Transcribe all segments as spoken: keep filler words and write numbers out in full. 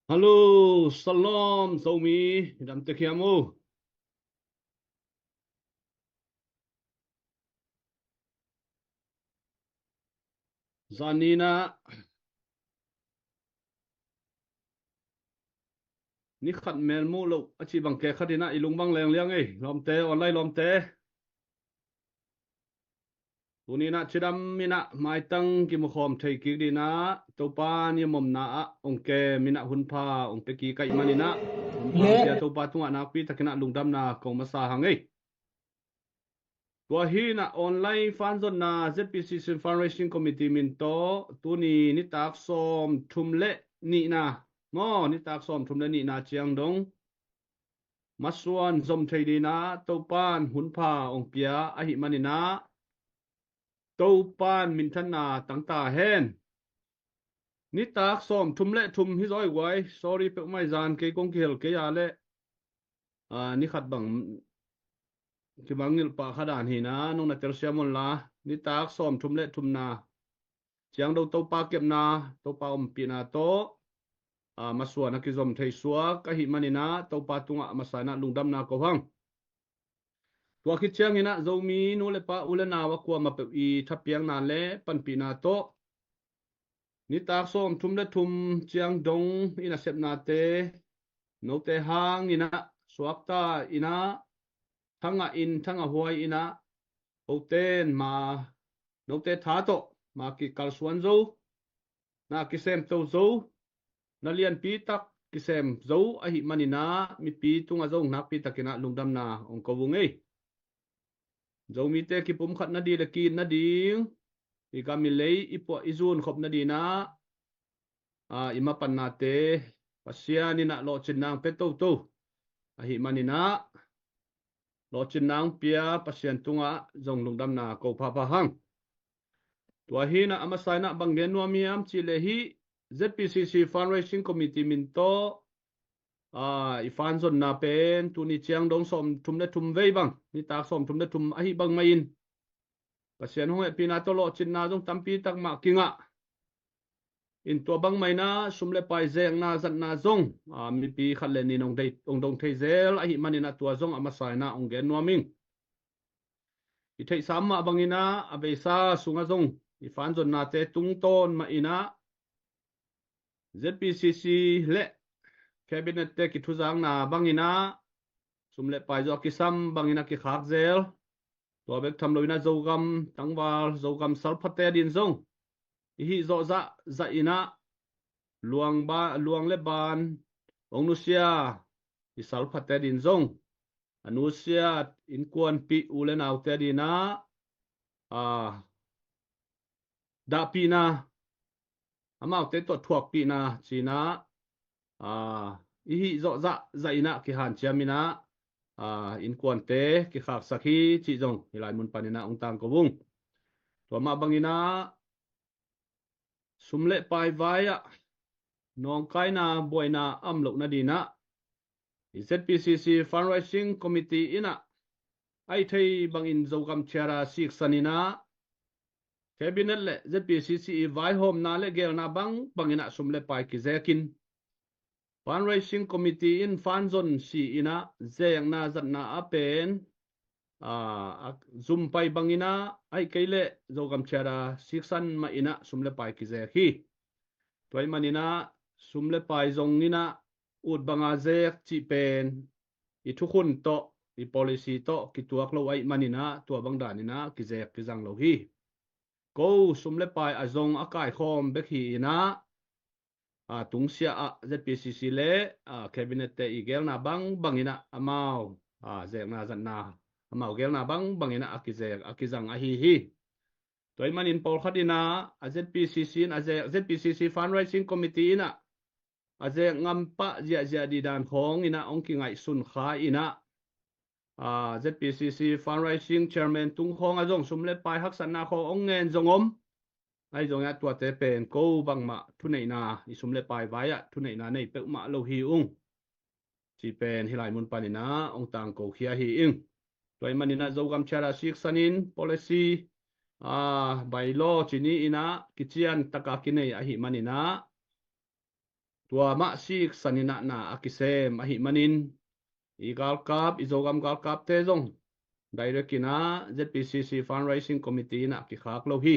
Hallo, Shalom, Zomi, i dam tek hiam uh? Zan ni-in ah ni khat mel muh loh a cih bang kei khat in ah i lung bang leng liang ei, lawmte, online lawmte. Tuni-in ah cidam in ah maitang kimukhawm thei kik dingin ah Topa ni a omna ah hong kem in ah hunpha hong pia kik ahih manin ah, hunpha hong pia Topa tungah nakpi takin ah lungdamna kong masa hang ei. Tua hi-in ah online fanzonna Z P C C Fundraising Committee min tawh tuni nitak sawmthum le nihna, maw, nitak sawmthum le nihna ciang dong masuan zom thei dingin ah Topa'n hunpha hong pia ahih manin ah Topa'n minthanna tang ta hen. Nitak sawmthum le thum hi zaw ei guai. Sorry peuhmah ei, zan kei kong kihel kei a leh, ah, ni khat bang kimangngilh pah kha dan hi-in ah nong na telsiam un la. Nitak sawmthum le thumna ciang dong Topa kepna, Topa ompihna tawh, ah, masuan a kizom thei suak ahih manin ah Topa tungah a masa in ah lungdamna ko hang. Tua khit ciangin ah Zomi nu le pa, u le nau a kuamah peuh i thapiakna le panpihna tawh nitak sawmthum le thum ciang dong i nasepnate note hangin ah suakta in ah, thangah in, thangah huai in ah, kote'n ma, note tha tawh ma kikalsuan zo, na kisemto zo, na lianpi tak kisem zo ahih manin ah mipi tungah zong nakpi takin ah lungdamna hong ko ung ei. Zomite kipumkhat nading le ki-it nading, i gam i lei i puah i zun khop nadingin ah, ah, i mapannate Pasian in ah lawhcinna hong pia toto ahih manin ah lawhcinna hong pia Pasian tungah zong lungdamna ko phapha hang. Tua hi-in ah a masa in ah bang gen nuam hiam cih leh hih Z P C C Fundraising Committee min tawh, ah, i fanzonna pen tuni ciang dong sawmthum le thum vei bang, nitak sawmthum le thum ahih bang mah in Pasian hong hehpihna tawh lawhcinna zong tampi tak mah kingah in, tua bang mah in ah sum le pai, zekna zatna zong, ah, mipi khat le nih in hong dei, hong dong thei zel ahih manin ah tua zong a masa in ah hong gen nuam ing. I theihsa mah bangin ah a beisa sungah zong i fanzonnate tungtawn mah in ah Z P C C le Cabinet-te kithuzakna bangin ah sum le pai zong a kisam bangin ah kikhak zel. Tua bek tham loin ah Zogam tangval, Zogam salphate adingin zong i hih zawh zahzah in ah luang ba, luang le ban hong nusia i salphate adingin zong a nusiat innkuanpih u le naute adingin ah, ah, dahpihna, amaute tawh thuakpihna ci-in ah, ah, i hih zawh zahzah in ah kihanciam in ah, ah, innkuante kikhaksak hi cih zong hih lai mun panin ah hong tangko ung. Tua mah bangin ah sum le pai vai-ah nawngkaina buaina a om loh nadingin ah i Z P C C Fundraising Committee in ah a hih theih bangin Zogam Charter siksan in ah Cabinet le Z P C C i vaihawmna le geelna bangbang in ah sum le pai kizek in, Fundraising Committee in fanzon si in ah zekna zatna a pen, aa, a zum pai bangin ah, ahih kei leh Zogam Charter siksan mah in ah sum le pai kizek hi. Tua ahih manin ah sum le pai zong in ah ut banga zek cih pen i thukhun tawh, i policy tawh kituak lo ahih manin ah tua bang danin ah kizek kizang lo hi. Ko sum le pai a zong a kaikhawm bek hi in ah, a, tungsiah ah Z P C C le, a, Cabinet-te i geelna bangbang in ah amau, a, zekna zatna, amau geelna bangbang in ah a kizek, a kizang ahi hi. Tua ahih manin pawlkhat in ah a Z P C C in a zek, Z P C C Fundraising Committee in ah a zek ngam pah ziahziah ding dan khawng in ah hong kingaihsun kha in ah, a, Z P C C Fundraising Chairman tung khawng ah zong sum le pai haksatna khawng hong ngen zong om. Ahi zongin ah tuate pen ko bangmah thuneihna, i sum le pai vai-ah thuneihna nei peuhmah lo hi ung. Cih pen hih lai mun panin ah hong tangko khia hi ing. Tua ahih manin ah Zogam Charter siksan in policy, a, bylaw ci ni in ah kician taka kinei ahih manin ah tua mah siksan in ah na a kisem ahih manin, i galkap, i Zogam galkapte zong direct in ah Z P C C Fundraising Committee in ah kikhak lo hi.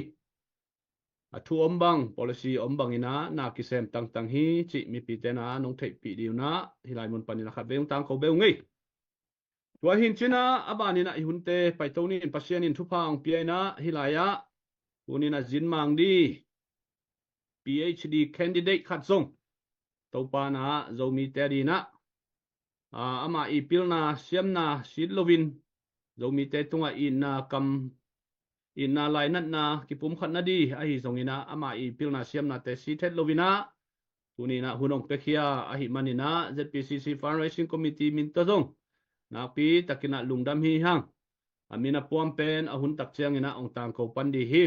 A thu om bang, policy om bang in ah na kisem tangtang hi cih mipite na nong theihpih dih un ah, hih lai mun panin ah khatvei hong tangko beh ung ei. Tua hi in cin ah, a ban in ah i hunte paito ni in, Pasian in thupha hong pia in ah, hih lai ah tuni in ah zin mang dih P H D candidate khat zong Topa in ah Zomite a ding in ah, aa, amah i pilna siamna sit lo in, Zomite tungah itna kam, itna lainatna kipumkhat nading ahi zong in ah, amah i pilna siamnate sit het lo in ah, tuni in ah hun hong piakhia ahih manin ah, Z P C C Fundraising Committee min tawh zong nakpi takin ah lungdam hi hang. A min a puam pen a hun tak ciangin ah hong tangko pan dih hi.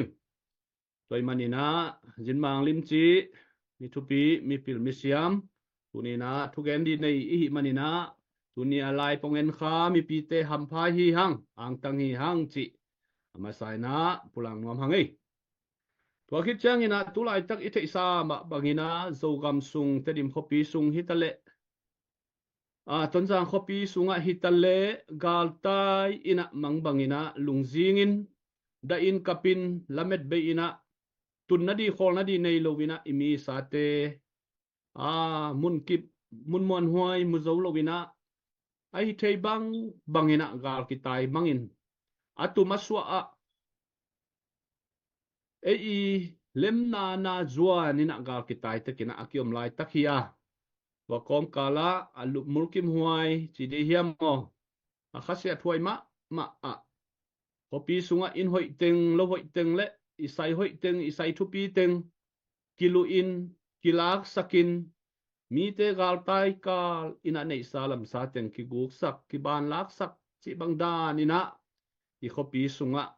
Tua ahih manin ah, zin mang limci, mi thupi, mi pil, mi siam, tuni in ah thugen dih nei i hih manin ah, tuni a lai pong en kha mipite hampha hi hang, angtang hi hang cih a masa in ah pulang nuam hang ei. Tua khit ciangin ah, tu laitak i theihsa mah bangin ah, Zogam sung, Tedim khuapi sung hi ta leh, aa, Tonzang khuapi sungah hi ta leh, galtai in ah mang bangin ah lungzing in, dah in kap in, lamet bei in ah, tun nading khawl nading nei lo in ah, i mi i sate, aa, mun kip, mun muanhuai mu zo lo in ah, a hi thei bang bangin ah gal kitai mang in, a tum a suah ah, ei i lemna na zuan in ah gal kitai takin ah a kiom laitak hi a. Tua kawmkal ah a lu-, mulkimhuai ci dih hiam maw, a khasiathuai mahmah ah, khuapi sungah inn hoih teng, lo hoih teng leh i sai hoih teng, i sai thupi teng kiluh in, kilaksak in, mite galtai kal in ah neihsa lamsa teng kiguksak, kibanlaksak cih bang dan in ah, i khuapi sungah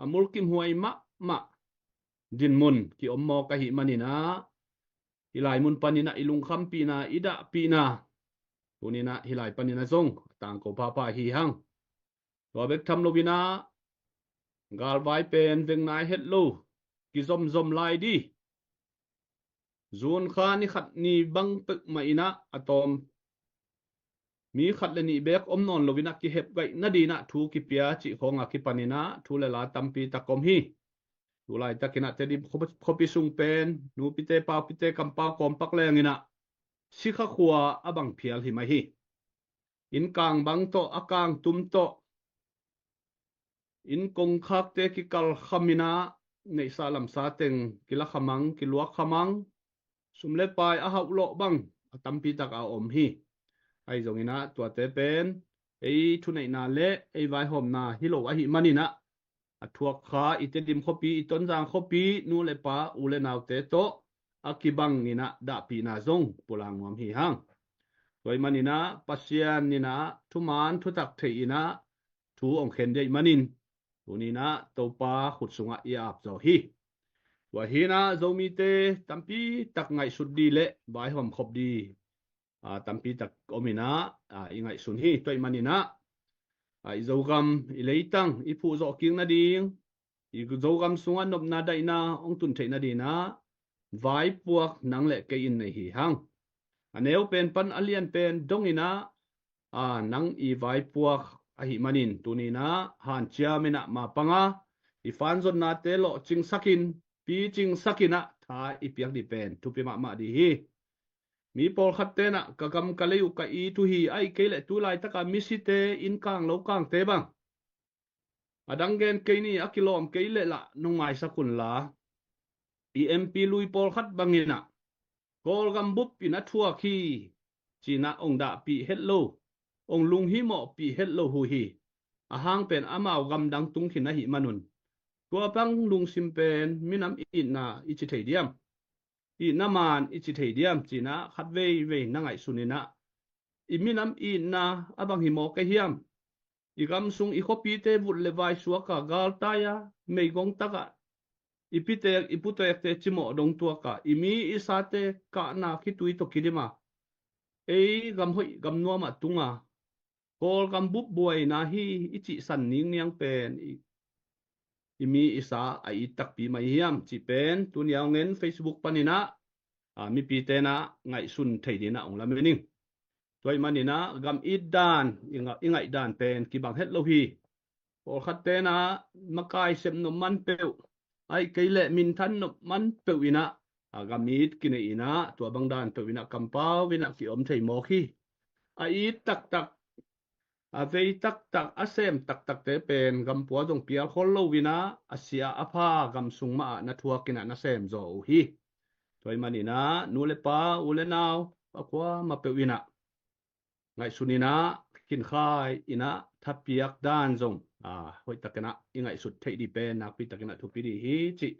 a mulkimhuai mahmah dinmun kiom mawk ahih manin ah, hih lai mun panin ah i lungkhampihna, i dahpihna, tuni in ah hih lai panin ah zong a tangko phapha hi hang. Tua bek tham lo in ah, galvai pen veng nai het lo, kizomzom lai dih. June kha ni khat ni bang peuhmah in ah a tawm mi khat le nih bek om nawn lo in ah kihep gaih nading in ah thu kipia cih khawng a kipan in ah thu le la tampi tak om hi. Tu laitak in ah Tedim khuapi sung pen nupite, paupite kampau kawmpak leng in ah sikha khua a bang phial hi mai hi. Inn kang bang tawh, a kang tum tawh, inn kongkhakte kikalkham in ah neihsa lamsa teng kila khamang, kiluak khamang, sum le pai a hauh lawh bang a tampi tak a om hi. Ahi zongin ah tuate pen ei thuneihna le ei vaihawmna hi lo ahih manin ah, a thuak kha i Tedim khuapi, i Tonzang khuapi nu le pa, u le naute tawh a kibang in ah dahpihna zong pulang nuam hi hang. Tua ahih manin ah Pasian in ah thuman thutak thei in ah thu hong khen dih ahih manin, tuni in ah Topa khut sungah i ap zaw hi. Tua hi in ah Zomite tampi tak ngaihsut dih le vaihawm khop dih, aa, tampi tak om in ah, aa, i ngaihsun hi. Tua ahih manin ah, aa, i Zogam, i leitang i phuh zawh kik nading, i Zogam sungah nopna daihna hong tun theih nading in ah vaipuak nang le kei in nei hi hang. A neu pen pan a lian pen dong in ah, aa, nang i vaipuak ahih manin, tuni in ah hanciam in ah mapang a, i fanzonnate lawhcingsak in, picingsak in ah tha i piak dih pen thupi mahmah dih hi. Mi pawlkhatte in ah ka gam ka lei uh ka it uh hi, ahih kei leh tu laitak a misite inn kang lo kangte bang, a dang gen kei ni, a kilawm kei leh lah nong maisak un la, i M P lui pawlkhat bang in ah Kawlgam bup in a thuak hi ci in ah hong dahpih het lo, hong lunghimawhpih het lo uh hi. A hang pen amau gamdang tung khin ahih manun, tua bang lungsim pen minam itna i ci thei diam? Itna man i ci thei diam ci in ah khat veivei na ngaihsun in ah, i minam itna a bang hi mawk a hiam? I gam sung i khuapite vut le vai suak a, galtai a, meigong tak ah i pitek i putekte cimawh dong tuak a, i mi i sate kahna khitui tawh kidim a, ei gam hoih gam nuam ah tung a, Kawlgam bup buaina hi i cihsan ningniang pen i, i mi i sa a it takpi mah hiam cih pen tuni a hong en Facebook panin ah, a, mipite in ah ngaihsun thei dingin ah hong lamen ing. Tua ahih manin ah gam it dan, i nga-, i ngaih dan pen kibang het lo hi. Pawlkhat ten ah makai sep nop man peuh, ahih kei leh minthan nop man peuh in ah, a, gam it kinei in ah tua bang dan peuh in ah kampau in ah ki-om thei mawk hi. A it taktak, a vei taktak, a sem taktakte pen gam pua zong pial khol lo in ah, a sia a pha gam sung mah ah na thuak in ah na sem zaw uh hi. Tua ahih manin ah nu le pa, u le nau, a kuamah peuh in ah ngaihsun in ah, khinkhai in ah, thapiak dan zong, a, hoih takin ah i ngaihsut theih ding pen nakpi takin ah thupi ding hi cih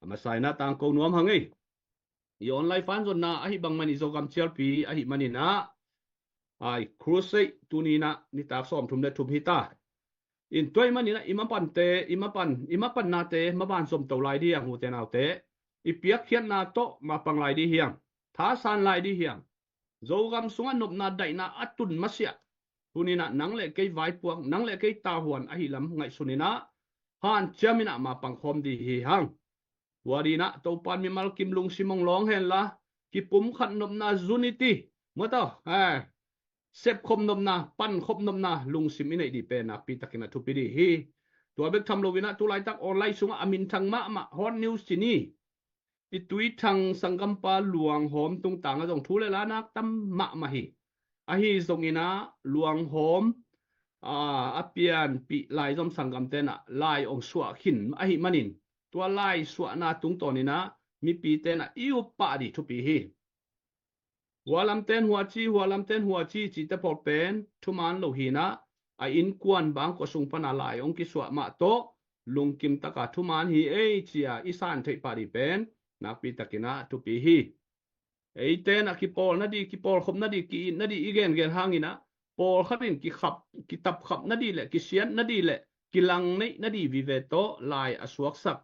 a masa in ah tangko nuam hang ei. I online fan zonna ahih bang man i Zogam cialpi ahih manin ah, a, i crusade tuni in ah nitak sawmthum le thum hi ta. In tua ahih manin ah i mapante, i mapan, i mapannate maban zom to lai ding hi hang, ute naute. I piakkhiatna tawh mapang lai ding hi hang. Thasan lai ding hi hang. Zogam sungah nopna daihna a tun masiah tuni in ah nang le kei vaipuak, nang le kei tavuan ahih lam ngaihsun in ah hanciam in ah mapang khawm ding hi hang. Tua dingin ah Topa'n mimal kim lungsim hong lawng hen la, kipumkhat nopna, unity, mawtaw, eh, sepkhop nopna, pankhop nopna lungsim i neih ding pen nakpi takin ah thupi ding hi. Tua bek tham lo in ah tulaitak online sungah a minthang mahmah hot news ci ni, i Tuithang sanggampa Luang Hawm tungtang ah zong thu le la nak tam mahmah hi. Ahi zongin ah Luang Hawm, a, a pianpih laizom sanggamte in ah lai hong suah khin ahih manin, tua lai suahna tungtawn in ah mipite in ah i up pah ding thupi hi. Hua lamten hua ci, hua lamten hua ci, cihte pawl pen thuman lo hi in ah, a innkuan bangkua sung pan a lai hong kisuah mah tawh lungkim takin thuman hi ei ci-a i san theih pah ding pen nakpi takin ah thupi hi. Eite in ah kipawl nading, kipawlkhop nading, ki-it nading i gengen hangin ah pawlkhat in kikhap, kitapkhap nading le kisiat nading le kilang neih nading vive tawh lai a suaksak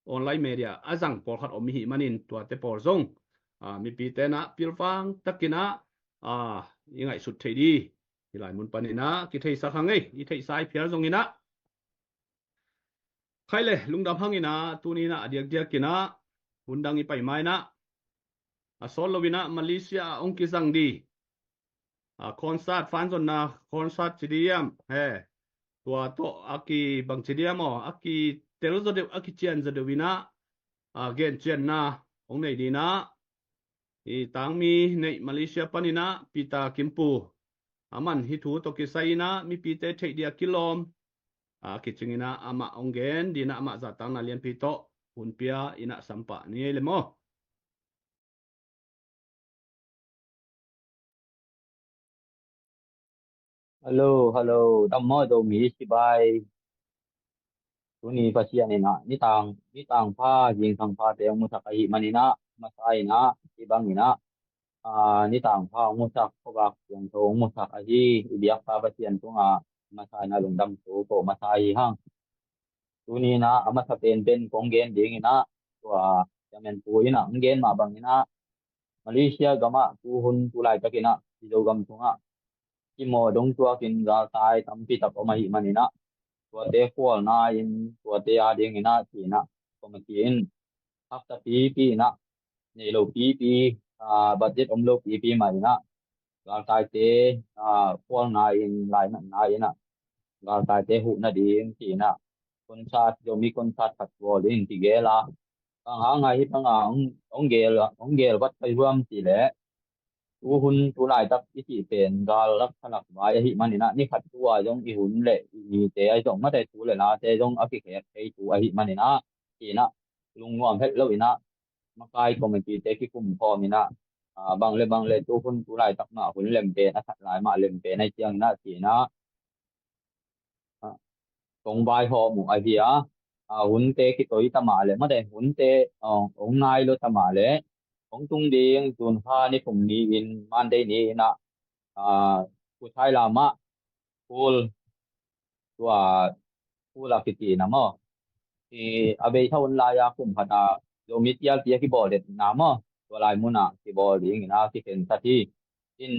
online media a zang pawlkhat om i hih manin tuate pawl zong, a, mipite in ah pilvang takin ah, a, i ngaihsut theih ding hih lai mun panin ah kitheisak hang ei. I theihsa i phial zongin ah, khaile, lungdam hangin ah tuni in ah a diakdiakin ah hun dang i pai ma in ah, a sawt lo in ah Malaysia ah hong kizang ding, a, concert, fan zonna concert ci ding hiam, he, tua tawh a kibang ci ding hiam aw, a kitel zaw deuh, a kician zaw deuh in ah, a, gencianna hong nei ding in ah, i tangmi neih Malaysia panin ah Peter Kimpu, aman hih thu tawh kisai in ah mipite theih ding a kilawm, a, kicing in ah amah hong gen ding in ah amah zahtakna lianpi tawh hun pia in ah sam pah ni ei le maw. Hello, hello. Dam maw, Zomi cibai? Tuni Pasian in ah nitang, nitang pha, zingsang phate hong musak ahih manin ah, masa in ah hih bangin ah, a, nitang pha hong musak, khuavak siangtho hong musak ahi i biakpa Pasian tungah masa in ah lungdam thu ko masa hi hang. Tuni in ah a masa penpen kong gen ding in ah, tua Siamen Pu in ah hong gen mah bangin ah, Malaysia gamah tuhun tulaitakin ah i Zogam sungah kimawh dong tuakin galtai tampi tak om ahih manin ah, tuate khualna in, tuate a dingin ah ci in ah committee in haksa pipi in ah, nei lo pipi, a, budget om lo pipi mah in ah, galtaite, a, khualna in, lainatna in ah, galtaite huh nading ci in ah, concert, Zomi concert khat bawl in kigel a, bang hang a hih bang a hong, hong gel, hong gel vat ka hiam cih leh, tuhun tulaitak i cih pen gal lak khalak vai ahih manin ah, ni khat tu-a zong i hun le i nite ahi zong, mate, thu le late zong a kikhek thei thu ahih manin ah, ci in ah, lungnuam het lo in ah, makai committee-te kikum khawm in ah, a, bang le bang le tuhun tulaitak mah hun lem pen, a that lai mah lem pen ahi ciangin ah, ci in ah, a, kong vaihawm uh ahi a, a, hunte kitoi ta mah leh, mate, hunte, a, hong nai lo ta mah leh, hong tung ding June kha ni thum ni-in, Monday ni-in ah, a, Pu Thai Lam ah, Phul, tua, Phul a kici na maw, i, a vei thawn lai-a kum khat a Zomi Tialpi a kibawl det na maw, tua lai munah kibawl dingin a kikhensat hi. In,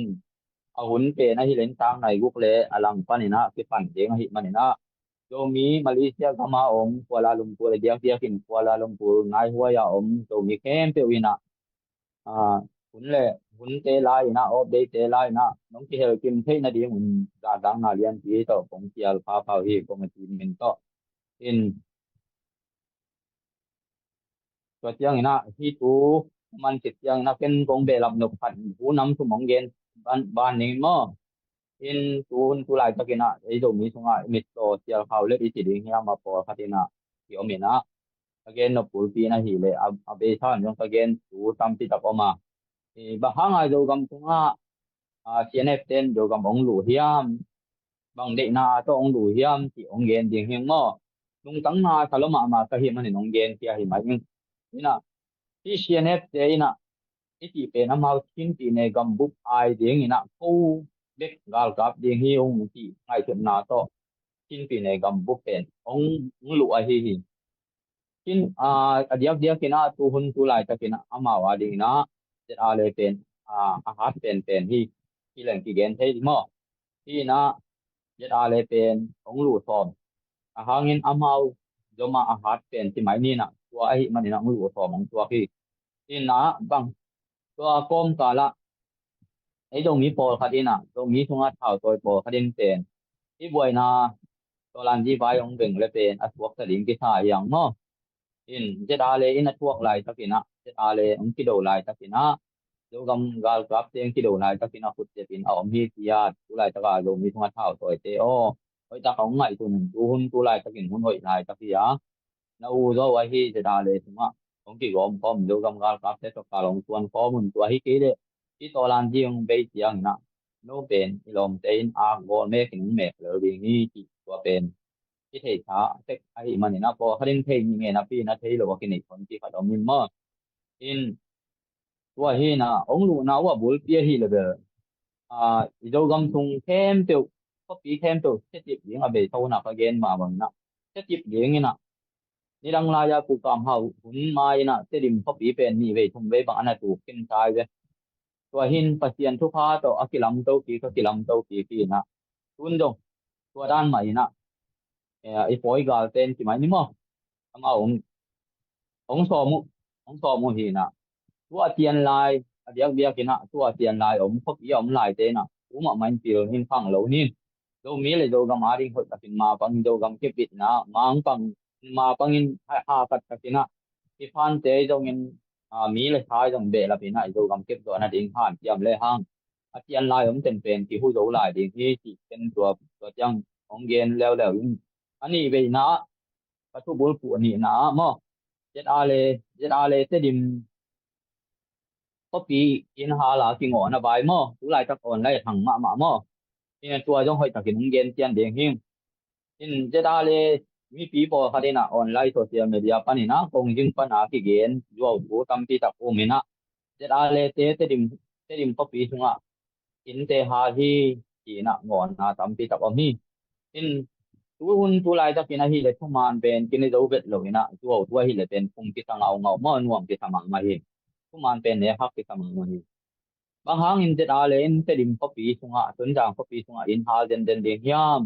a hun pen ahih leh nitang nai guk le a lang panin ah kipan ding ahih manin ah, Zomi Malaysia gam a om, Kuala Lumpur, a diakdiakin Kuala Lumpur naihuai a om Zomi khempeuh in ah, ah, hun le hunte lai in ah, off day te lai in ah nong kihel kim theih nadingun zahtakna lianpi tawh kong pial phaphau hi, committee min tawh. In tua ciangin ah hih thu man khit ciangin ah ken kong behlap nop khat, thu nam thum hong gen ban, ban ning maw. In tu hun tu laitakin ah ei Zomi sungah i mitsaw sial khau let i ci ding hiam a, pawlkhat in ah kiom in ah, ka gen nop bulpi in ahih leh a, a beisa in zong ka gen thu tampi tak om a. I, bang hanga Zogam sungah, ah, C N F ten Zogam hong luh hiam, bang deihna tawh hong luh hiam cih hong gen ding hi maw. Nungtang na sa lo mahmah ka hih manin hong gen khia hi mai ing. In ah hih C N F te in ah i cih pen amau Chin Pyine Gambup ai ding in ah ko bek galkap ding hi ung cih ngaihsutna tawh Chin Pyine Gambup pen hong, hong luh ahi hi. Chin, ah, a diakdiak in ah tu hun tu laitakin ah amau a ding in ah Z R le pen, ah, a hat penpen hi. Hi leng kigen thei maw. Hi in ah Z R le pen hong luh sawm. A hangin amau zom a, a hat pen ci mai ni in ah, tua ahih manin ah hong luh sawm hong tuak hi. In ah bang, tua kawmkal ah ei Zomi pawlkhat in ah, Zomi sungah thautawi pawlkhat in pen i buaina tawlanzi vai hong beng le pen a thuak ta ding kisa hi ang maw. In Z R le in a thuak laitakin ah, Z R le hong kido laitakin ah, Zogam galkapte hong kido laitakin ah khut zepin a om hi ci a, tu laitaka Zomi sungah thautawite aw, hoihtak a hong ngaihsun un, tu hun tu laitakin hun hoih laitak hi a. Na u zo ahi Z R le sungah hong kigawm khawm, Zogam galkapte tawh kal hong tuan khawm un, tua hi kei leh i tawlanzi hong bei ciangin ah no pen i lawmte in ak gawl mekin hong mek lel ding hi cih tua pen i theisa tek ahih manin ah, pawlkhat in thei ning e, napi in ah thei lo a kineih khon ci khat om in maw. In tua hi in ah hong luhna uh a bulpi ahih leh bel, ah, i Zogam sung khempeuh, khuapi khempeuh setip ding a bei tho na ka gen mah bangin ah, setip ding in ah nidang lai-a Pu Kam Hau hun ma in ah Tedim khuapi pen nih vei thum vei bang a na tuk khin tai ve. Tua hi in Pasian thupha tawh a kilamto kik, a kilamto kik hi in ah, tun zong tua dan mah in ah, eh, i pawi galte in ci mai ni maw, amau hong, hong sawm uh, hong sawm uh hi in ah, tua ciang lai a diakdiak in ah, tua ciang lai om khuapi a om laite in ah, tu mahmah in pil in khang lo ni. Zomi le Zogam a ding hoihtakin mapang in Zogam kepbitna, mangpang mapang in ha, ha khat takin ah i phante zongin, ah, mi le sa zong behlap in ah i Zogam kep zawh nading hanciam le hang, a ciang lai om ten pen kihu zo lai ding hi cih ken tua, tua ciang hong gen leuleu in, a nih veina ah ka thubulphuh a nihna ah maw, Z R le, Z R le Tedim khuapi in hal a kingawhna vai maw, tu laitak online thang mahmah maw. In ah tua zong hoihtakin hong gen cian ding hi. In Z R le mipi pawlkhat in ah online social media panin ah kong zing pan a kigen zuau thu tampi tak um in ah, Z R le te Tedim, Tedim khuapi sungah innte hal hi ci in ah ngawnna tampi tak om hi. In tu hun tu laitakin ahih leh thuman pen kine zo vet lo in ah, zuau thu ahih leh pen phung kisa ngaungau maw, nuam kisa mahmah hi. Thuman pen nekhak kisa mahmah hi. Bang hangin Z R le in Tedim khuapi sungah, Tonzang khuapi sungah inn hal denden ding hiam?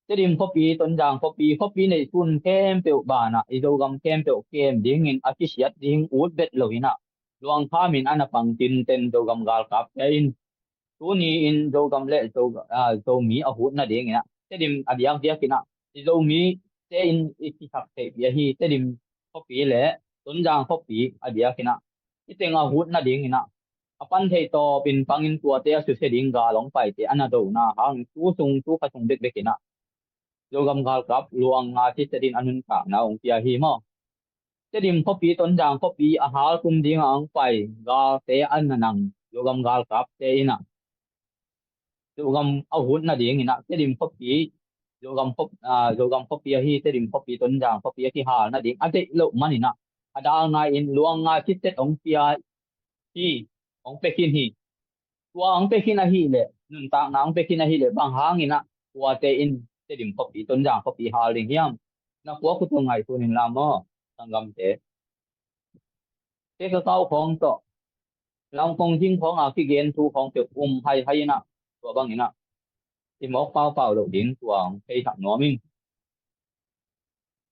Tedim khuapi, Tonzang khuapi, khuapi neihsun khempeuh banah i Zogam khempeuh kem dingin a kisiat ding ut bet lo in ah, luangkham in a na pang tinten Zogam galkapte in tuni in Zogam le Zo, ah, Zomi a hut nading in ah, Tedim a diakdiak in ah i Zomite in i kisak theihpih ahi Tedim khuapi le Tonzang khuapi a diak in ah i teng a hut nading in ah, a pan thei tawpin pangin tuate a susia ding gal hong paite a na dona hangin tu sung tu kha sung bekbek in ah Zogam galkap luang nga siset in a nuntakna hong pia hi maw. Tedim khuapi, Tonzang khuapi a hal kum ding a hong pai galte a na nang Zogam galkapte in ah Zogam a hut nading in ah Tedim khuapi, Zogam khuap, ah, Zogam khuapi ahi Tedim khuapi, Tonzang khuapi a kihal nading a deih loh man in ah, a dal ngai in luang nga siset hong pia hi, hong pia khin hi. Tua hong pia khin ahih leh, nuntakna hong pia khin ahih leh, bang hangin ah tuate in Tedim khuapi, Tonzang khuapi hal ding hiam? Na kua khutung ngaihsun in la maw, sanggamte. Te ka kau khawng tawh, lam kong zing khawng a kigen thu khawng peuh um haihai in ah, tua bang in ah i mawk paupau loh ding tua hong theisak nuam ing,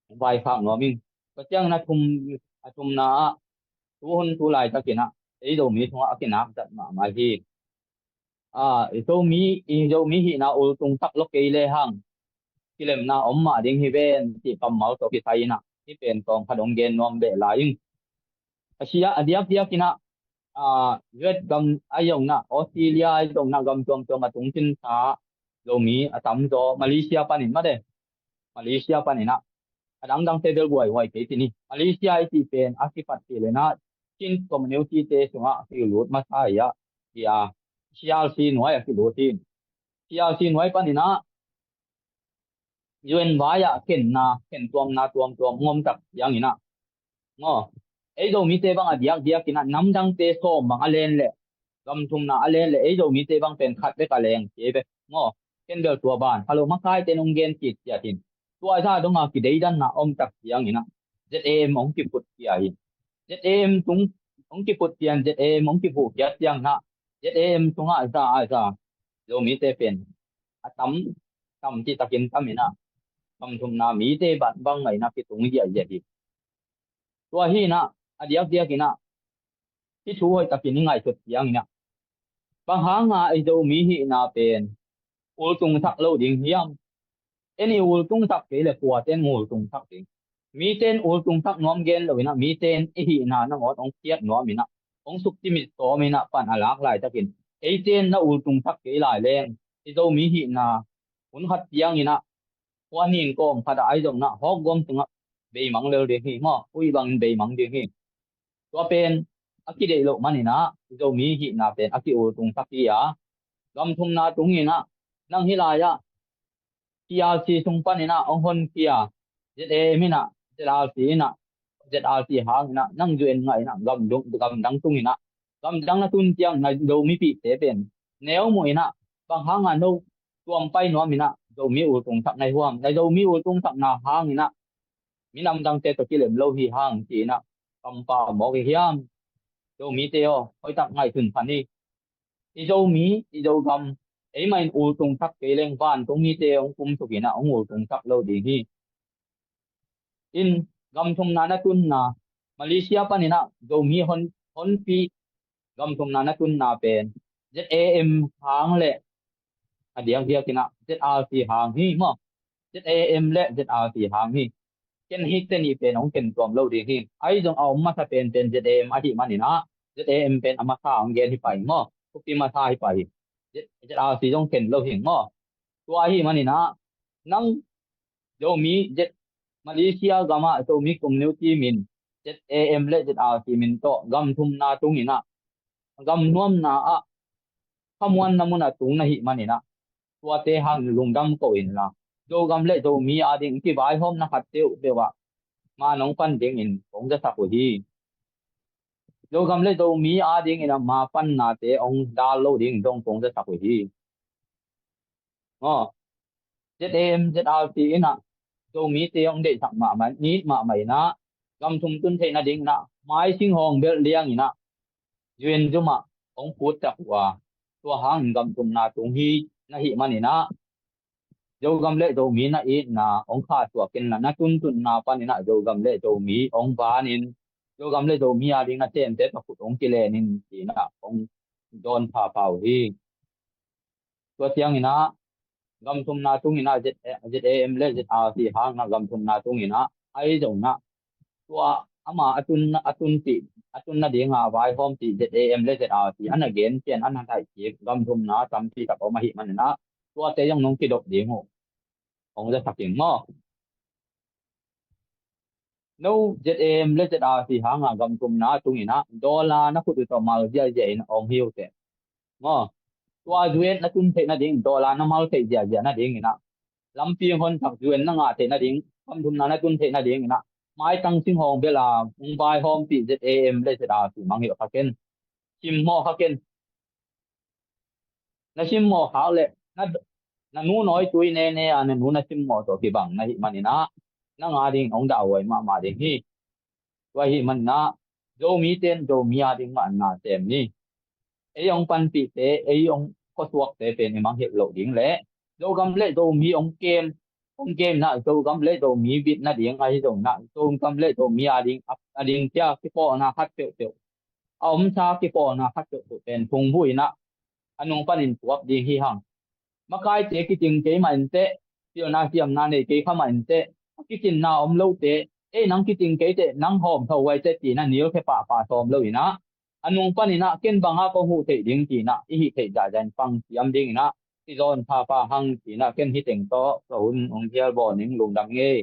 hong vaikhak nuam ing. Tua ciangin a thum, a thumna ah tuhun tu laitakin ah ei Zomi sungah a kinak zat mahmah hi. A, i Zomi, i Zomi hihna ultung tak lo kei le hang kilemna om mah ding hi ven cih kammal tawh kisai in ah hih pen tawm khat hong gen nuam beh lai ing. A sia a diakdiakin ah, a, U S gam ahi zongin ah, Australia ahi zongin ah, gam tuamtuam a tung cinsa Zomi a tamzaw Malaysia panin mate. Malaysia panin ah, a dangdangte bel guaihuai kei tini. Malaysia i cih pen a kipat cih le na Chin community te sungah kilut masa hi ah, hi a, C R C nuai a kilut hi. C R C nuai panin ah U N vai ah kenna, ken tuamna tuamtuam ngom tak ciangin ah, maw, ei Zomite bang a diakdiakin ah namdangte sawm bang a len leh, gam thumna a len leh ei Zomite bang pen khat bek a leng kei bek, maw. Ken bel tua ban kha lo, makaite nong gen kik ciat in, tua za dong a kideidanna om tak ciangin ah Z A M hong kiput kia hi. Z A M tung hong kiput ciang, Z A M hong kiput kia ciangin ah Z A M tungah za a za Zomite pen a tam, tam cih takin tam in ah gam thumna mite bang ngaihna kitung ziahziah hi. Tua hi in ah, a diakdiakin ah hih thu hoih takin i ngaihsut ciangin ah, bang hanga i Zomi hihna pen ultung sak lo ding hiam? En i ultung sak kei le kuate in ultung sak ding? Mite in ultung sak nuam gen lo in ah, mite in i hihna nangawn hong khiat nuam in ah, hong sukcimit sawm in ah pan a lak laitakin, eite in na ultung sak kei lai leng i Zomi hihna hun khat ciangin ah, khua nin kawm khat ah ahi zongin ah hawk gawm sungah beimang lel ding hi, maw, ui bangin beimang ding hi. Tua pen a kideih loh manin ah i Zomi hihna pen a ki-ultung sak hi a, gam thumna tungin ah nang hih lai ah T R C sung panin ah hong honkhia Z A M in ah, Z R C in ah, Z R C hangin ah nang U N ngaih in ah gam dung, gam dang tungin ah, gam dang na tun ciang na Zomipihte pen neu muh in ah, bang hanga no tuam pai nuam in ah Zomi ultung sak na hi huam, na Zomi ultung sakna hangin ah minam dangte tawh kilem lo hi hang ci in ah kampau mawk i hiam? Zomite aw, hoih tak ngaihsun phan hi. I Zomi, i Zogam, eimah in ultung sak kei leng vantung mite hong kumsuk in ah hong ultung sak lo ding hi. In gam thumna na tunna, Malaysia panin ah Zomi hon, honpi gam thumna na tunna pen Z A M hang le a diakdiakin ah Z R C hang hi, maw. Z A M le Z R C hang hi. Ken hih te nih pen hong ken tuam lo ding hi. Ahi zong a om masa penpen Z A M ahih manin ah, Z A M pen a masa hong gen hi pah hi, maw. Thupi masa hi pah hi. Z R C zong ken lo hi, maw. Tua ahih manin ah nang Zomi, Z, Malaysia gam ah Zomi community min Z A M le Z R C min tawh gam thumna tungin ah, gam nuamna ah khamuanna mun ah tung na hih manin ah, tuate hang lungdam ko inla, Zogam le Zomi ading kivaihawmna khat peuhpeuh ah ma nong pan dingin kong zasak uh hi. Zogam le Zomi adingin ah ma pannate hong dal lo ding zong kong zasak uh hi. Aw, Z A M, Z R C in ah Zomite hong deihsak mahmah, nit mahmah in ah, gam thum tun theih nadingin ah mai singhawng belh liangin ah U N zum ah hong putsak uh a, tua hangin gam thumna tung hi na hih manin ah, Zogam le Zomi na itna hong khahsuak inla, na tuntunna panin ah Zogam le Zomi hong vanin, Zogam le Zomi ading na semte tawh khut hong kilenin ci-in ah hong dawn phapha uh hi. Tua ciangin ah gam thumna tungin ah Z, Z A M le Z R C hangin ah gam thumna tungin ah ahi zongin ah tua ama a tun, a tun tih, a tun nadinga vaihawm tih Z A M le Z R C a na gen ciang a na daih kik gam thumna tampi tak om ahih manin ah tuate zong nong kidop ding uh hong zasak ing maw. No Z A M le Z R C hanga gam thumna tungin ah dollar na khut uh tawh mal ziahziah in om hi uh teh, maw. Tua U N na tun theih nading, dollar na mal theih ziahziah nadingin ah, lampi hong honsak U N na ngah theih nading, gam thumna na tun theih nadingin ah maitang singhawng belh a hong vaihawmpih Z A M le Z R C mangngilh kha ken. Simmawh kha ken. Na simmawh khak leh na, na nu nawitui nene a na nu na simmawh tawh kibang na hih manin ah nang ading hong dahhuai mahmah ding hi. Tua ahih manin ah Zomite in Zomi ading mah na sem ni. Ei hong panpihte, ei hong khuasuakte pen i mangngilh loh ding leh Zogam le Zomi hong kem, hong kem in ah Zogam le Zomi bit nading ahi zongin ah Zogam le Zomi ading a, a dingcia kipawlna khat peuhpeuh, a omsa kipawlna khat peuhpeuh pen phungvuh in ah a nung panin puak ding hi hang. Makaite kicing kei mah inteh, pilna siamna nei kei kha mah inteh, a kicinna om lote, ei nang kicing kei teh nang hawm tho vai teh ci-in ah nilkhia pahpah sawm lo in ah, a nung panin ah ken bang a kong huh theih ding ci-in ah i hih theih zahzah in pang siam ding in ah i zawn phapha hang ci-in ah ken hih teng tawh ka hun hong hial bawl ning. Lungdam ing ei.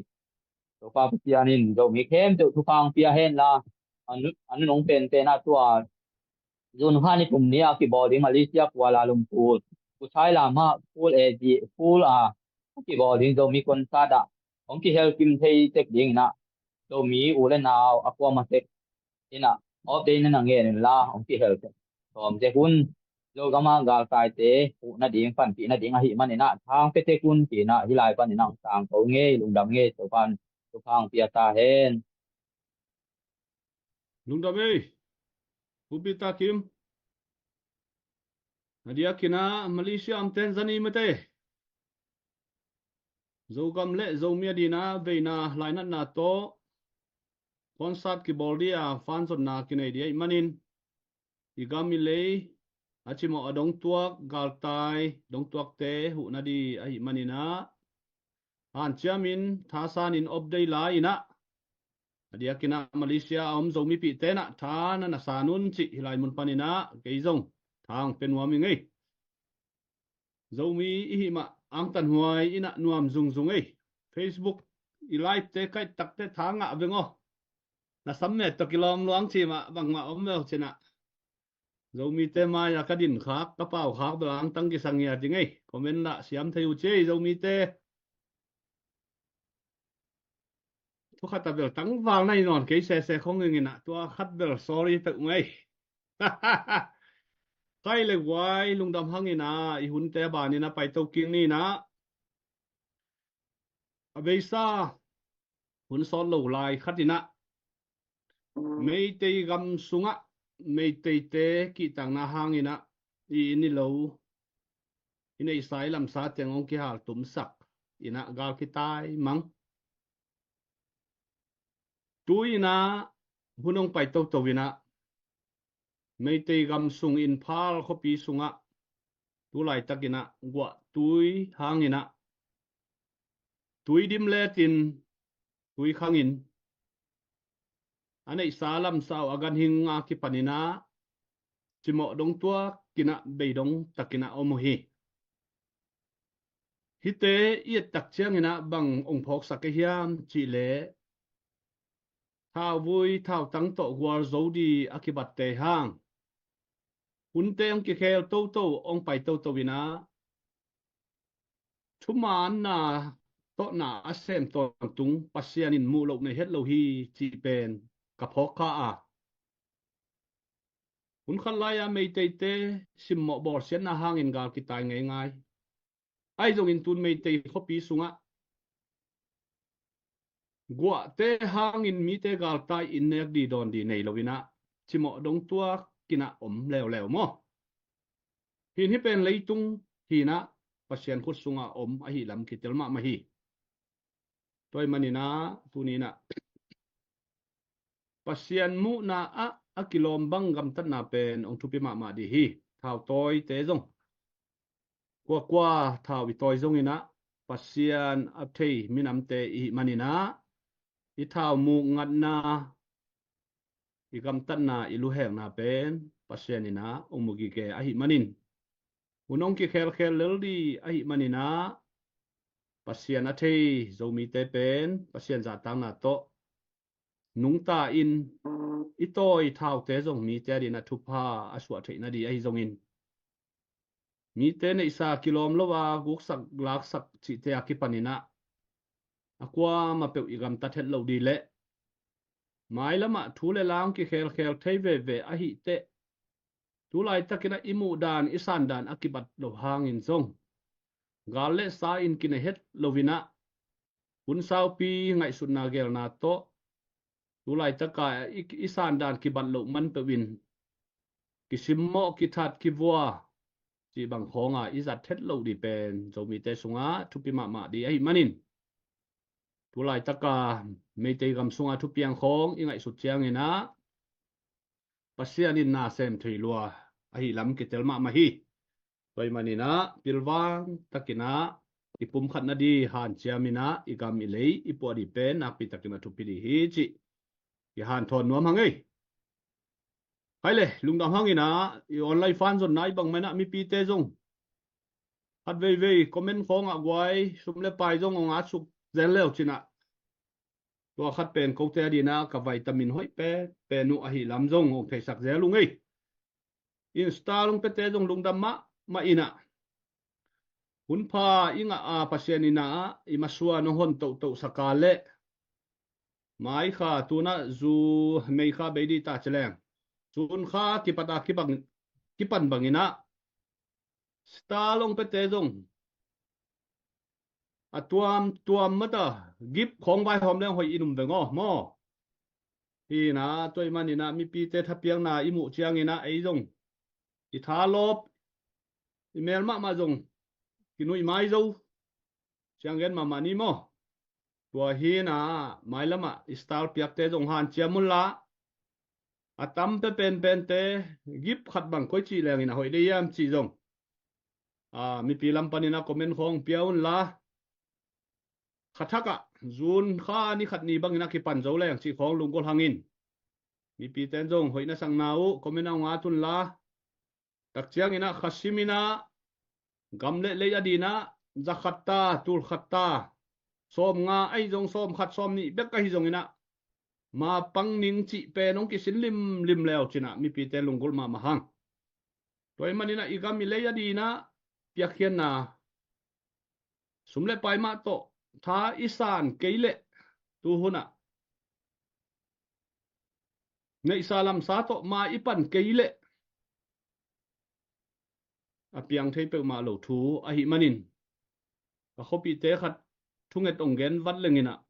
Topa Pasian in Zomi khempeuh thupha hong pia hen la, a nu, a nunung penpen ah tua June kha ni thum ni a kibawl ding Malaysia Kuala Lumpur, Kuchai Lama Full A G, Full a kibawl ding Zomi concert ah hong kihel kim thei tek ding in ah, Zomi u le nau a kuamah tek in ah update na na ngen un la, hong kihel tek sawm tek un. Zogam ah galtaite huh nading, panpih nading ahih manin ah thang pia tek un ci-in ah hih lai panin ah hong tangko ing ei. Lungdam ing ei. Topa'n thupha hong pia ta hen. Lungdam ei. Pu Peter Kim. A diakin ah Malaysia omte'n zani mate, Zogam le Zomi a dingin ah veina lainatna tawh concert kibawl ding a fan zonna kinei ding ahih manin, i gam i lei a cimawh a dongtuak galtai dongtuakte huh nading ahih manin ah, hanciamin thasan in update la in ah, a diakin ah Malaysia a om Zomipihte in ah tha na na san un cih hih lai mun panin ah kei zong tha hong pia nuam ing ei. Zomi i hih mah angtanhuai in ah nuam zungzung ei. Facebook i live-te kaih tak teh tha ngah veng aw. Na sam met tawh kilawm luang ci mah bangmah om veu ci-in ah, Zomite mai-a ka din khak, ka pau khak bel angtang kisa ngiat ing ei. Comment lah siam thei uh ci ei Zomite. Thu khat a bel tangval na hi nawn kei sese khong ing in ah, tua khat bel sorry peuhmah ei. Khai le guai, lungdam hang in ah i hunte a ban in ah paito kik ni in ah, a beisa hun sawt lo lai khat in ah, Meitei gam sungah Meiteite kihtakna hangin ah i inn i lo, i neihsa i lamsa teng hong kihaltumsak in ah gal kitai mang. Tu-in ah hun hong pai toto in ah, Meitei gam sung Imphal khuapi sungah tu laitakin ah guahtui hangin ah, tui dim letin tui khangin a neihsa lamsa uh a ganhing a kipanin ah cimawh dongtuakin ah beidong takin ah om uh hi. Hihte i et tak ciangin ah bang hong phawksak ka hiam cih leh, thauvui thautang tawh gualzo ding a kibatte hang, hunte hong kikhel toto, hong pai toto in ah, thumaanna tawh na a sem tawntung Pasian in muh loh nei het lo hi cih pen ka phawk kha a. Hun khat lai-a Meiteite simmawh bawlsiatna hangin gal kitai ngeingai. Ahi zongin tun Meitei khuapi sungah guahte hangin mite galtai in nek ding dawn ding nei lo in ah, cimawh dongtuakin ah om leuleu maw? Hin hih pen leitung hi in ah, Pasian khut sungah om ahih lam kitel mahmah hi. Tua ahih manin ah tuni in ah Pasian muhna ah a kilawm bang gamtatna pen hong thupi mahmah ding hi. Thautawite zong, kuakua thau i tawi zongin ah, Pasian a thei minamte i hih manin ah, i thau muk ngatna, i gamtatna, i luhekna pen Pasian in ah hong mu gige ahih manin, hun hong kikhelkhel lel ding ahih manin ah, Pasian a thei Zomite pen Pasian zahtakna tawh nungta in, i tawi thaute zong mite adingin ah thupha a suah theih nading ahi zongin, mite neihsa kilawm lo a guksak laksak cihte a kipanin ah, a kuamah peuh i gamtat het loh ding leh, mailamah thu le la hong kikhelkhel thei veve ahih teh, tu laitakin ah i muhdan i sandan a kibat loh hangin zong, gal le sa in kinei het lo in ah, hun saupi ngaihsutna gelna tawh, tu laitaka i, i sandan kibat loh man peuh in, kisimmawh kithat kivua cih bang khawnga i zat het loh ding pen Zomite sungah thupi mahmah ding ahih manin, Tu laitaka Meitei gam sunga thupiang khawng i ngaihsut ciangin ah Pasian in na sem thei lua ahi lam kitel mahmah hi. Tua ahih manin ah pilvang takin ah i pumkhatna di hanciamin ah i gam i lei i puah di pen nakpi takin a thupi di hi cih i hanthawn nuam hang ei. Hai le, lungdam hangin ah i online fan zonna i bang mah in ah mipite zong khat veivei comment khawngah guai sum le pai zong hong at suk zel leu cin ah, tua khat pen kote a din ah ka vitamin hoih pen pen uh ahi lam zong hong theisak zel ung ei. Insta lungpete zong lungdam mahmah in ah, hun pha i ngah a Pasian in ah i masuan hong hon tohtoh saka le mai kha tuna zu mei kha bei di ta ci leng, sun kha kipat a kibang, kipan bangin ah star lungpete zong a tuamtuam mata gip khawng vaihawm leng hoih in um veng aw maw? Hi in ah tua ahih manin ah mipite thapiakna i muh ciangin ah ei zong i thalawp i mel mahmah zong kinuih mai zo ciang gen mahmah ni maw? Tua hi in ah mailamah i star piakte zong hanciam unla, a tam pe penpente gip khat bang koi cih lengin a hoih dei hiam cih zong a mipi lam panin ah comment khawng pia unla, khathakah zun kha ni khat ni bangin a kipan zo leng cih khawng lunggulh hangin mipite in zong hoih na sakna uh comment ah hong at unla, tak ciangin ah kha simin ah gam le lei a din ah za khat ta, tul khat ta, sawm nga ahi zong sawm khat sawm nih bek ahi zongin ah ma pang ning cih pen hong kisin limlim leu cin ah mipite lunggulh mahmah hang. Tua ahih manin ah i gam i lei a din ah piakkhiatna sum le pai mah tawh tha i san kei leh, tu hun ah neihsa lamsa tawh ma i pan kei leh a piang thei peuhmah lo thu ahih manin, ka khuapihte khat thunget hong gen vat lengin ah,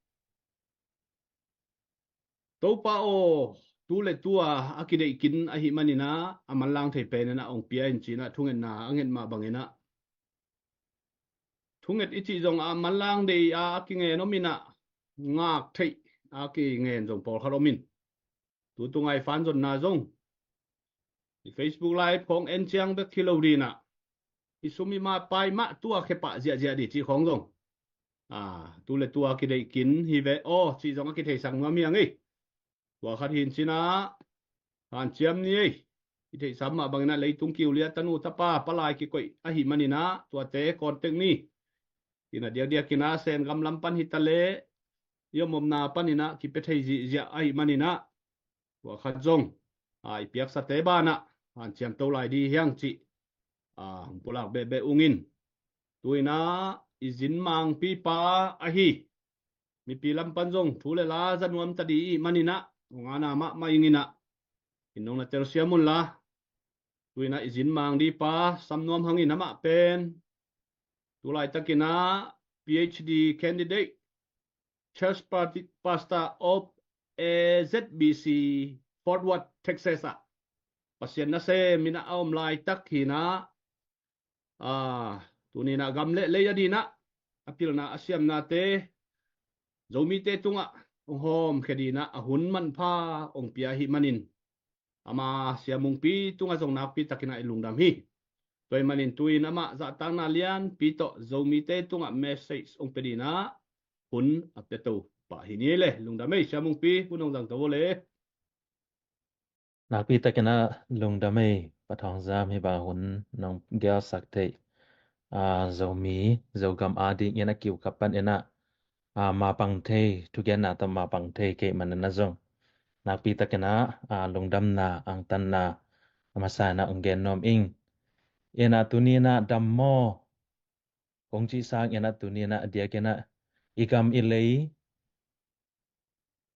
Topa aw, tu le tu a a kideih kin ahih manin ah a manlang thei penin ah hong pia in cin ah thungetna a nget mah bangin ah, thunget i cih zong a manlang dei a a kingen om in ah ngak theih a kingen zong pawlkhat om in, tu tunga i fan zonna zong i Facebook live khawng en ciang bek hi lo din ah i sum i ma pai mah tu a khe pah ziahziah di cih khawng zong a, tu le tu a kideih kin hi ve aw cih zong a kitheisak nuam hi hang ei. Tua khat hi in cin ah hanciam ni ei. I theihsa mah bangin ah leitung kiulian tanu tapa palai kikoih ahih manin ah tuate contact ni. In ah diakdiakin ah Sen gam lam pan hi ta leh i om omna panin ah kipia thei zihziah ahih manin ah tua khat zong a i piaksate banah hanciam to lai di hi hang cih a hong pulak behbeh ung in, tu in ah i zin mangpipa ahi mipi lam pan zong thu le la za nuam ta di ahih manin ah hong ana mahmah ing in ah in hong na telsiam unla, tu in ah i zin mang dipa sam nuam hangin amah pen tu laitakin ah PhD candidate, church party, pastor of a ZBC Fort Worth, Texas ah Pasian nasem in ah a om laitak hi in ah, a, tuni in ah gam le lei a din ah a pilna a siamnate Zomite tungah hong hawmkhia di in ah a hun manpha hong pia ahih manin ama Sia Mungpi tungah zong nakpi takin ah i lungdam hi. Tua ahih manin tu in amah zahtakna lianpi tawh Zomite tungah message hong pia di in ah hun a pia to pah hi ni le. Lungdam ei Sia Mungpi, hun hong zang to aw le. Nakpi takin ah lungdam ei Pa Thawng Zam, hih bang hun nong gelsak theih a, Zomi Zogam adingin a kiu kap panin ah a, mapang thei, thugenna tawh mapang thei kei manin ah zong nakpi takin ah a, lungdamna angtanna a masa in ah hong gen nuam ing. In ah tuni in ah dam maw kong cih sangin ah tuni in ah a diakin ah i gam i lei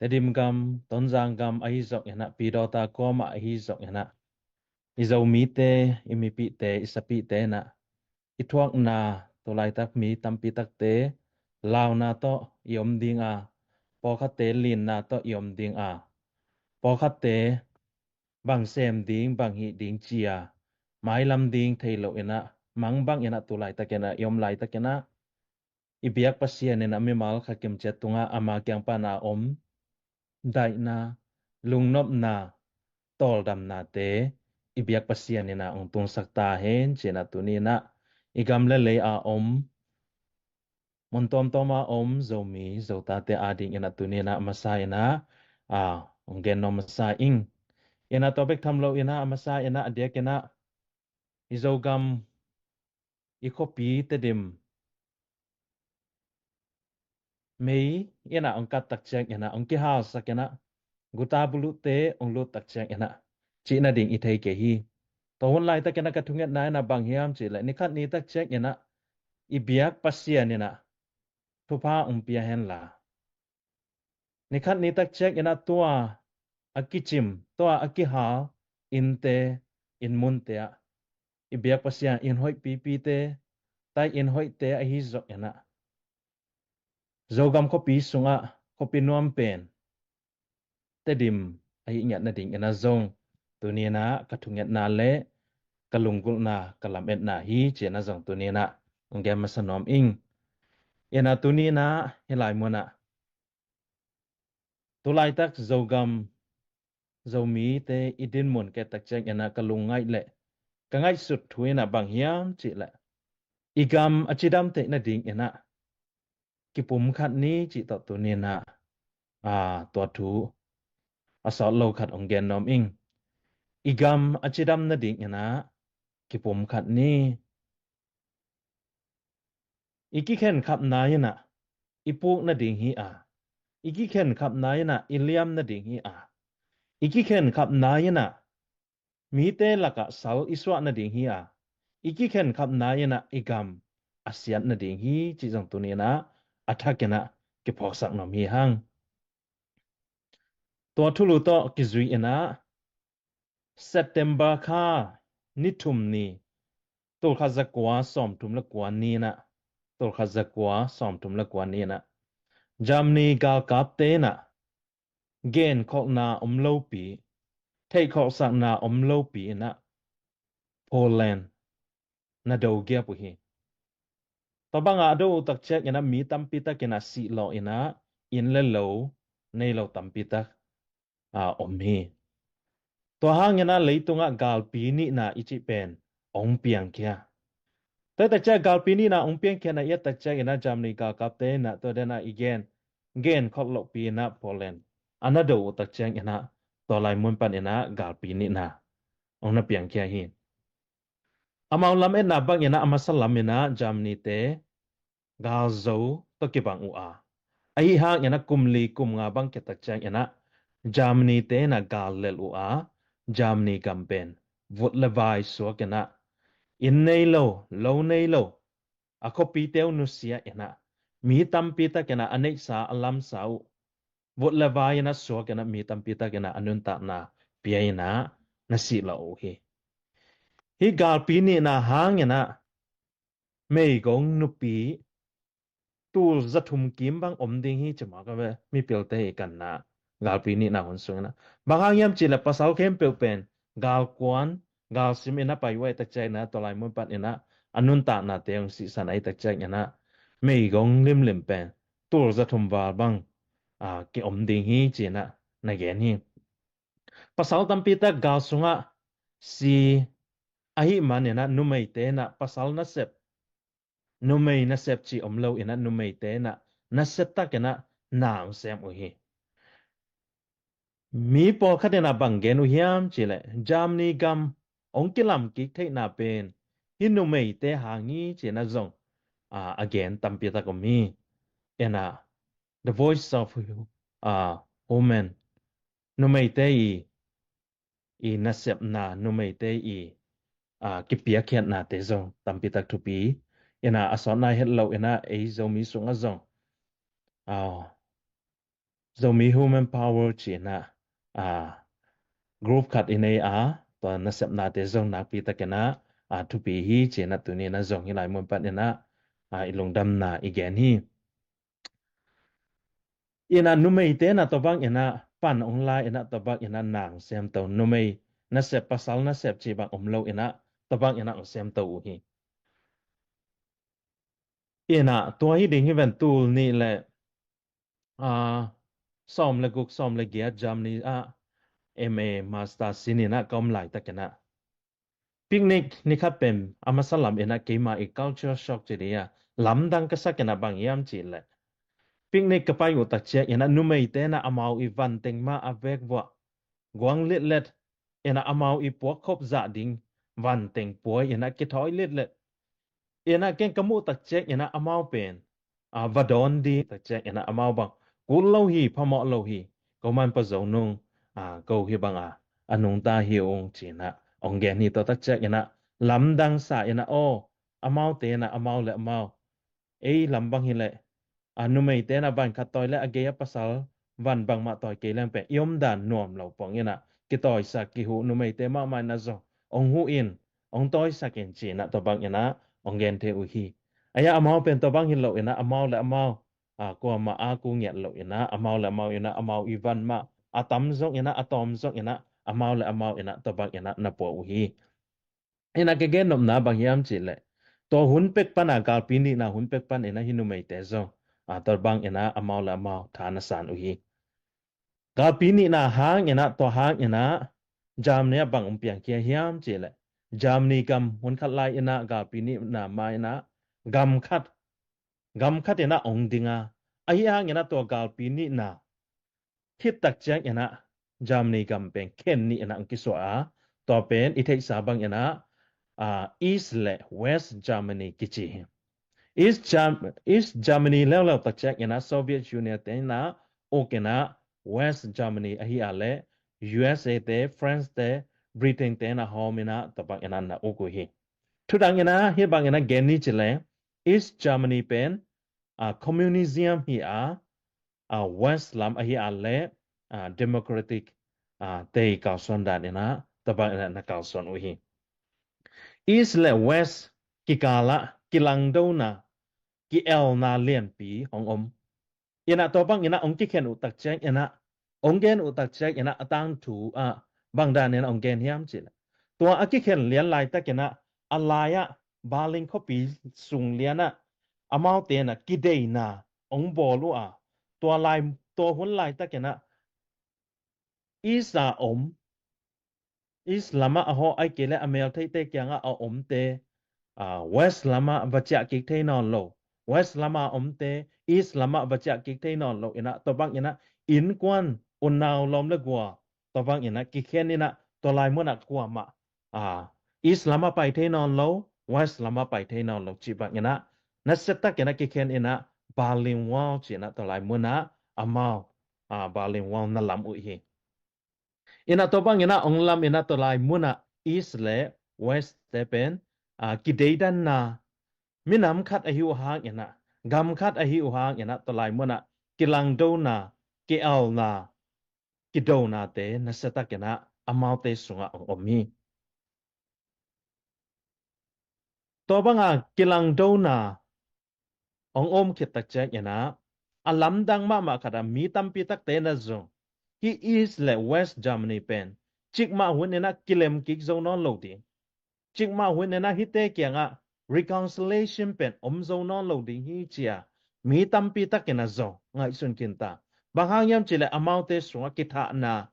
Tedim gam, Tonzang gam ahi zongin ah, Pidawta kuamah ahi zongin ah, i Zomite, i mipihte, i sapihte in ah i thuakna, tu laitak mi tampi takte launa tawh i om ding a, pawlkhatte linna tawh i om ding a, pawlkhatte bang sem ding, bang hih ding ci a mailam ding thei lo in ah, mang bangin ah tu laitakin ah i om laitakin ah i biak Pasian in a mimal khat kimciat tungah ama kiang pana om daihna, lungnopna, tawldamnate i biak Pasian in a hong tungsak ta hen ci-in a tuni in a i gam le lei a om, mun tuamtuam a om Zomi Zotate ading in a tuni in a a masa in a, a, hong gen nuam masa ing. In a tua bek tham lo in a a masa in a a diak in a i Zogam i khuapi Tedim mei in a hong kat tak ciang in a hong kihalsak in a guta buluhte hong lut tak ciang in a cihna ding i thei kei hi. Tua hun laitak in a ka thungetna in a bang hiam cih leh ni khat ni tak ciang in a i biak Pasian in a thupha hong pia hen la, ni khat ni tak ciang in a tua a kicim, tua a kihal innte, inn munte ah i biak Pasian inn hoih pipite, tai inn hoihte ahi zong in a Zogam khuapi sungah khuapi nuam pen Tedim ahi ngiat nading in a zong tuni in a ka thungetna le ka lunggulhna, ka lametna hi ci-in a zong tuni in a hong gen masa nuam ing. In a tuni in a hih lai mun ah tu laitak Zogam Zomite i dinmun kei tak ciang in a ka lungngaih le ka ngaihsut thu in a bang hiam cih leh i gam a cidam theih nading in a kipumkhat ni cih tawh tuni in a, a, tua thu a sawt lo khat hong gen nuam ing. I gam a cidam nading in a kipumkhat ni. I kikhenkhapna in a i puk nading hi a, i kikhenkhapna in a i liam nading hi a, i kikhenkhapna in a mite lakah sal i suah nading hi a, i kikhenkhapna in a i gam a siat nading hi cih zong tuni in a a thak in a kiphawksak nuam hi hang. Tua thulu tawh kizui in a September kha ni thum ni, tulkhat zakua sawmthum le kua ni in a, tulkhat zakua sawmthum le kua ni in a Germany galkapte in a genkholhna om lopi, theihkholhsakna om lopi in a Poland na do giap uh hi. Tua bangah a do uh tak ciang in a mi tampi tak in a sihlawh in a inn le lo nei lo tampi tak a om hi. Tua hang in a leitungah galpi nihna i cih pen hong piangkhia. Tua tak ciang galpi nihna hong piangkhia na i et tak ciang in a Germany galkapte in a tua den a i gen, genkholh lohpi in a Poland a na do uh tak ciang in a tua lai mun pan in a galpi nihna hong na piangkhia hi. Amau lametna bang in a a masa lam in a Germany te galzo tawh kibang uh a, ahi hang in a kum li kum nga bang khit tak ciang in a Germany te in a gal lel uh a, Germany gam pen vut le vai suak in a inn nei lo, lo nei lo, a khuapite uh nusia in a mi tampi tak in a a neihsa a lamsa uh vut le vai in a suak in a mi tampi tak in a a nuntakna pia in a na sihlawh uh hi. Hih galpi nihna hang in a meigong nupi tul zathum kim bang om ding hi ci mawk a ve, mipilte i kanna galpi nihna hun sung in a. Bang hang hiam cih leh pasal khempeuh pen galkuan, galsim in a pai uh a, i tak ciang in a tua lai mun pan in a a nuntaknate hong sihsan a, i tak ciang in a meigong limlim pen tul zathum val bang a kiom ding hi ci in a na gen hi. Pasal tampi tak gal sungah si ahih man in a numeite in a pasal nasep, numei nasep cih om lo in a numeite in a nasep tak in a na hong sem uh hi. Mi pawlkhat in a bang gen uh hiam cih leh Germany gam hong kilam kik theihna pen hih numeite hang hi ci in a zong a, a gen tampi tak om hi. In a The Voice of a Woman, numeite i i nasepna, numeite i a kipiakkhiatnate zong tampi tak thupi in a, a sawtna het lo in a ei Zomi sungah zong a Zomi Human Power ci in a a group khat i nei a, tua nasepnate zong nakpi tak in a a thupi hi ci in a tuni in a zong hih lai mun pan in a a i lungdamna i gen hi. In a numeite in a tua bang in a pan hong la in a tua bang in a na hong semto, numei nasep pasal nasep cih bang om lo in a tua bang in a hong semto uh hi. Inah tua hi ding hi ven, tul nih le, ah, sawm le guk, sawm le giat Germany ah M A master sin inah ka om laitakinah picnic ni khat pen a masa lam inah keima i culture shock ci ding a, lamdang ka sak inah bang hiam cih leh, picnic ka pai uh tak ciang inah numeite inah amau i vanteng mah a vek vuah guang litlet inah amau i puakkhop zah ding vanteng puai inah kithawi litlet. Inah ken ka muh tak ciang inah amau pen, ah, va dawn ding tak ciang inah amau bang kul lo hi, phamawh lo hi, ko man pua zo nung, ah, ko hi bang a, a nungta hi ung ci inah ong gen hi. Tua tak ciang inah lamdang sa inah aw, amaute inah amau le amau, ei lam bang hi leh, a numeite inah van khat tawi le a gei a pasal van bangmah tawi kei leng pen i omdan nuam lo pong inah kitawisak kihuh numeite mahmah inah zong ong huh in, ong tawisak in ci inah tua bang inah ong gen thei uh hi. Ahi a amau pen tua bang hi lo inah amau le amau, ah, kuamah a ku ngiat lo inah amau le amau inah amau i van mah a tam zong inah a tawm zong inah amau le amau inah tua bang inah na pua uh hi. Inah ka gen nopna bang hiam cih leh, tua hun pek pan a, galpi nihna hun pek pan inah hi numeite zong, ah, tua bang inah amau le amau tha na san uh hi. Galpi nihna hang inah, tua hang inah Germany ah bang ong piangkhia hiam cih leh, Germany gam hun khat lai inah galpi nihna ma inah gam khat, gam khat inah ong ding a, ahi hang inah tua galpi nihna khit tak ciang inah Germany gam pen khen nih inah ong kisuah a, tua pen i theihsa bang inah, ah, East le West Germany kici hi. East Germ-, East Germany leuleu tak ciang inah Soviet Union te inah uk inah, West Germany ahi a leh U S A te, France te, Britain te inah hawm inah tua bang inah na uk uh hi. Thudang inah hi bang inah gen ni ci leh, East Germany pen, ah, communism hi a, ah, West lam ahi a leh, ah, democratic, ah, tei kalsuan dan inah tua bang inah na kalsuan uh hi. East le West kikal ah kilangdona, ki-elna lianpi hong om. Inah tua bang inah ong kikhen uh tak ciang inah, ong gen uh tak ciang inah a tangthu ah bang dan inah ong gen hiam cih leh, tua a kikhen lian laitak inah a lai ah Berlin khuapi sung lian ah amaute inah kideina ong bawl uh a, tua lai, tua hun laitak inah East a om, East lam ah a hawh ahih kei leh a meltheihte kiangah a omte, ah, West lam ah va ciah kik thei nawn lo, West lam ah a omte East lam ah va ciah kik thei nawn lo inah tua bang inah innkuan, unau, lawm le gua tua bang inah kikhen inah tua lai mun ah kuamah, ah, East lam ah pai thei nawn lo, West lam ah pai thei nawn lo cih bang inah nasia tak inah kikhen inah Berlin Wall ci inah tua lai mun ah amau, ah, Berlin Wall na lam uh hi. Inah tua bang inah ong lam inah tua lai mun ah East le West te pen, ah, kideidanna, minam khat ahi uh hang inah, gam khat ahi uh hang inah tua lai mun ah kilangdona, ki-elna, kidonate nasia tak inah amaute sungah ong om hi. Tua bang a kilangdona ong om khit tak ciang inah a lamdang mahmah khat a mi tampi takte inah zong hih East le West Germany pen cikmah hun inah kilem kik zo nawn lo ding, cikmah hun inah hihte kiangah reconciliation pen om zo nawn lo ding hi ci a mi tampi tak inah zong ngaihsun khin ta. Bang hang hiam cih leh amaute sungah kithahna,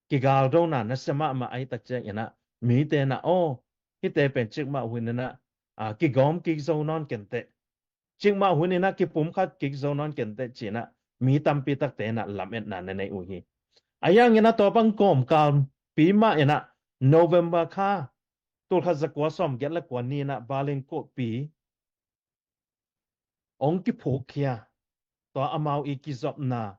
kigaldona nasia mahmah ahih tak ciang inah mite inah aw, hihte pen cikmah hun inah, ah, kigawm kik zo nawn kenteh, cikmah hun inah kipumkhat kik zo nawn kenteh ci inah mi tampi takte inah lametna na nei uh hi. Ahi hang inah tua bang kawmkal pi mah inah November kha tul khat za kua sawm giat le kua ni inah Berlin khuapi ong kiphukkhia, tua amau i kizopna,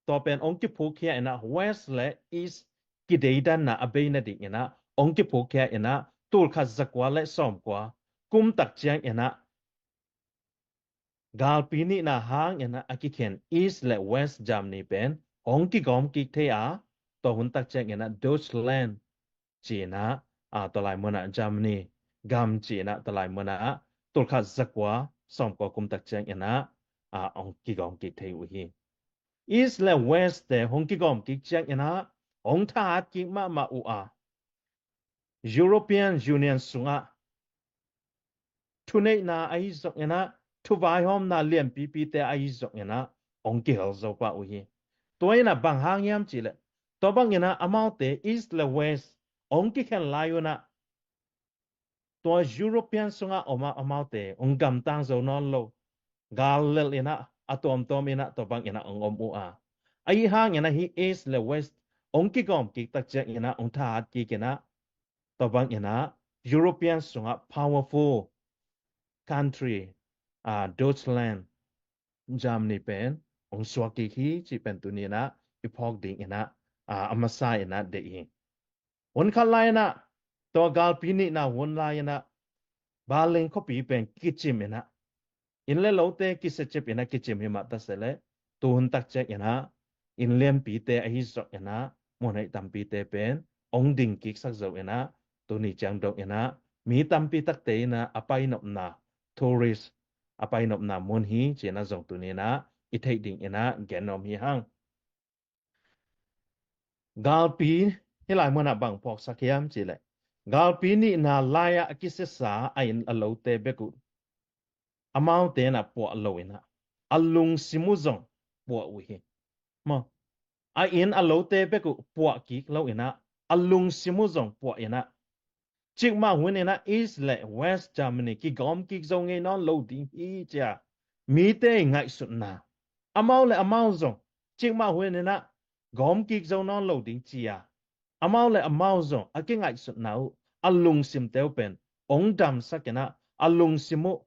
tua pen ong kiphukkhia inah West le East kideidanna a bei nading inah ong kiphukkhia inah tul khat za kua le sawm kua kum tak ciang inah galpi nihna hang inah a kikhen East le West Germany pen hong kigawm kik thei a, tua hun tak ciang inah Deutschland ci inah, ah, tua lai mun ah Germany gam ci inah tua lai mun ah tul khat za kua sawm kua kum tak ciang inah, ah, hong kigawm kik thei uh hi. East le West te hong kigawm kik ciang inah hong thahat kik mahmah uh a, European Union sungah thuneihna ahi zong inah, thuvaihawmna lianpipite ahi zongin ah hong kihel zo pah uh hi. Tua in ah bang hang hiam cih leh, tua bangin ah amaute East le West hong kikhen lai un ah tua European sungah om a, amaute hong gamtang zo nawn lo, gal lel in ah a tuamtuam in ah tua bangin ah hong om uh a. Ahi hangin ah hih East le West hong kigawm kik tak ciangin ah hong thahat kik in ah tua bangin ah European sungah powerful country, ah, Deutschland, Germany pen hong suak kik hi cih pen tuni in ah i phawk dingin ah, ah, a masa in ah deih hi. Hun khat lai in ah tua galpi nihna hun lai in ah Berlin khuapi pen kicim in ah, inn le lote kisiacip in ah kicim hi mah ta se leh, tu hun tak ciangin ah inn lianpite ahi zongin ah munhei tampite pen hong ding kiksak zo in ah, tuni ciang dongin ah mi tampi takte in ah a painopna, tourist a painopna mun hi ci in ah zong tuni in ah i theih dingin ah gen nuam hi hang. Galpi hih lai munah bang phawksak hiam cih leh, galpi nihna lai-ah a kisiasa a inn a lote bek uh amaute in ah puah lo in ah, a lungsim uh zong puah uh hi. Maw, a inn a lote bek uh puah kik lo in ah, a lungsim uh zong puah in ah, cikmah hun in ah East le West Germany kigawm kik zo ngei nawn lo ding hi ci a mite i ngaihsutna, amau le amau zong cikmah hun in ah gawm kik zo nawn lo ding ci a amau le amau zong a kingaihsutna uh, a lungsimte uh pen hong damsak in ah, a lungsim uh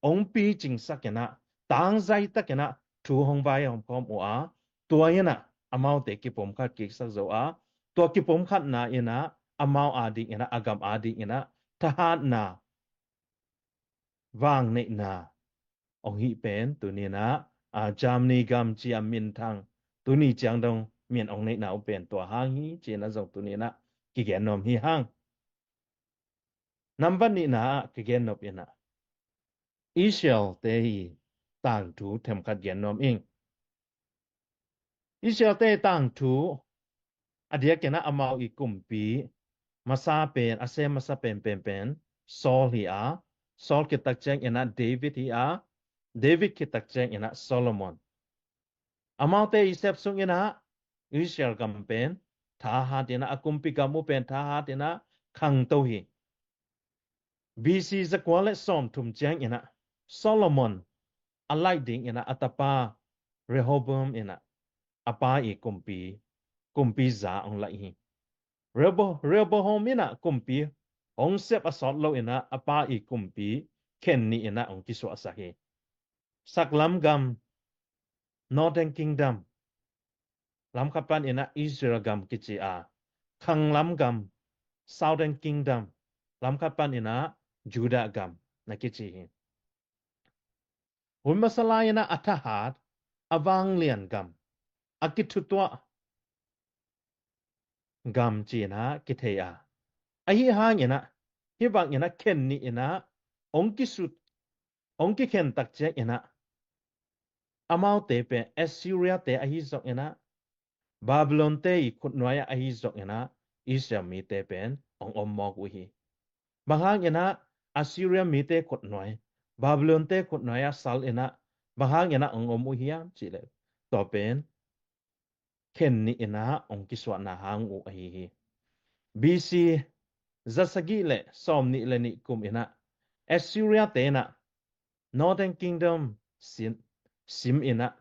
hong picingsak in ah, tangzai tak in ah thu hong vaihawm khawm uh a, tua in ah amaute kipumkhat kiksak zo a, tua kipumkhatna in ah amau ading in ah, a gam ading in ah thahatna, vangneihna hong hih pen tuni in ah, a, Germany gam ci a minthang, tuni ciang dong min hong neihna uh pen tua hang hi ci in ah zong tuni in ah kigen nuam hi hang. Nambat nihna ah kigen nop in ah Israel-te i tangthu themkhat gen nuam ing. Israel-te i tangthu a diakin ah amau i kumpi masa pen, a sem masa pen pen pen Saul hi a, Saul khit tak ciangin ah David hi a, David khit tak ciangin ah Solomon. Amaute i sep sungin ah Israel gam pen thahat in ah, a kumpi gam uh pen thahat in ah khangto hi. B C zakua le sawmthum ciangin ah Solomon a laih dingin ah a tapa Rehoboam in ah a pa i kumpi, kumpi za hong laih hi. Rehobo-, Rehoboam in ah kumpi hong sep a sawt lo in ah a pa i kumpi khen nih in ah hong kisuahsak hi. Saklam gam, Northern Kingdom, lamkhat pan in ah Israel gam kici a, khanglam gam, Southern Kingdom, lamkhat pan in ah Judah gam na kici hi. Hun masa lai in ah a thahat, a vanglian gam, a kithutuah gam ci in ah kithei a, ahi hangin ah hih bangin ah khen nih in ah hong kisut, hong kikhen tak ciangin ah amaute pen Assyria-te ahi zongin ah, Babylon-te i khutnuai-ah ahi zongin ah Israel mite pen hong om mawk uh hi. Bang hangin ah Assyria mite khutnuai, Babylon-te khutnuai-ah sal in ah bang hangin ah hong om uh hiam cih leh, tua pen khen nih in ah hong kisuahna hang uh ahi hi. B C zasagih le sawmnih le nih kum in ah Assyria-te in ah Northern Kingdom sim, sim in ah,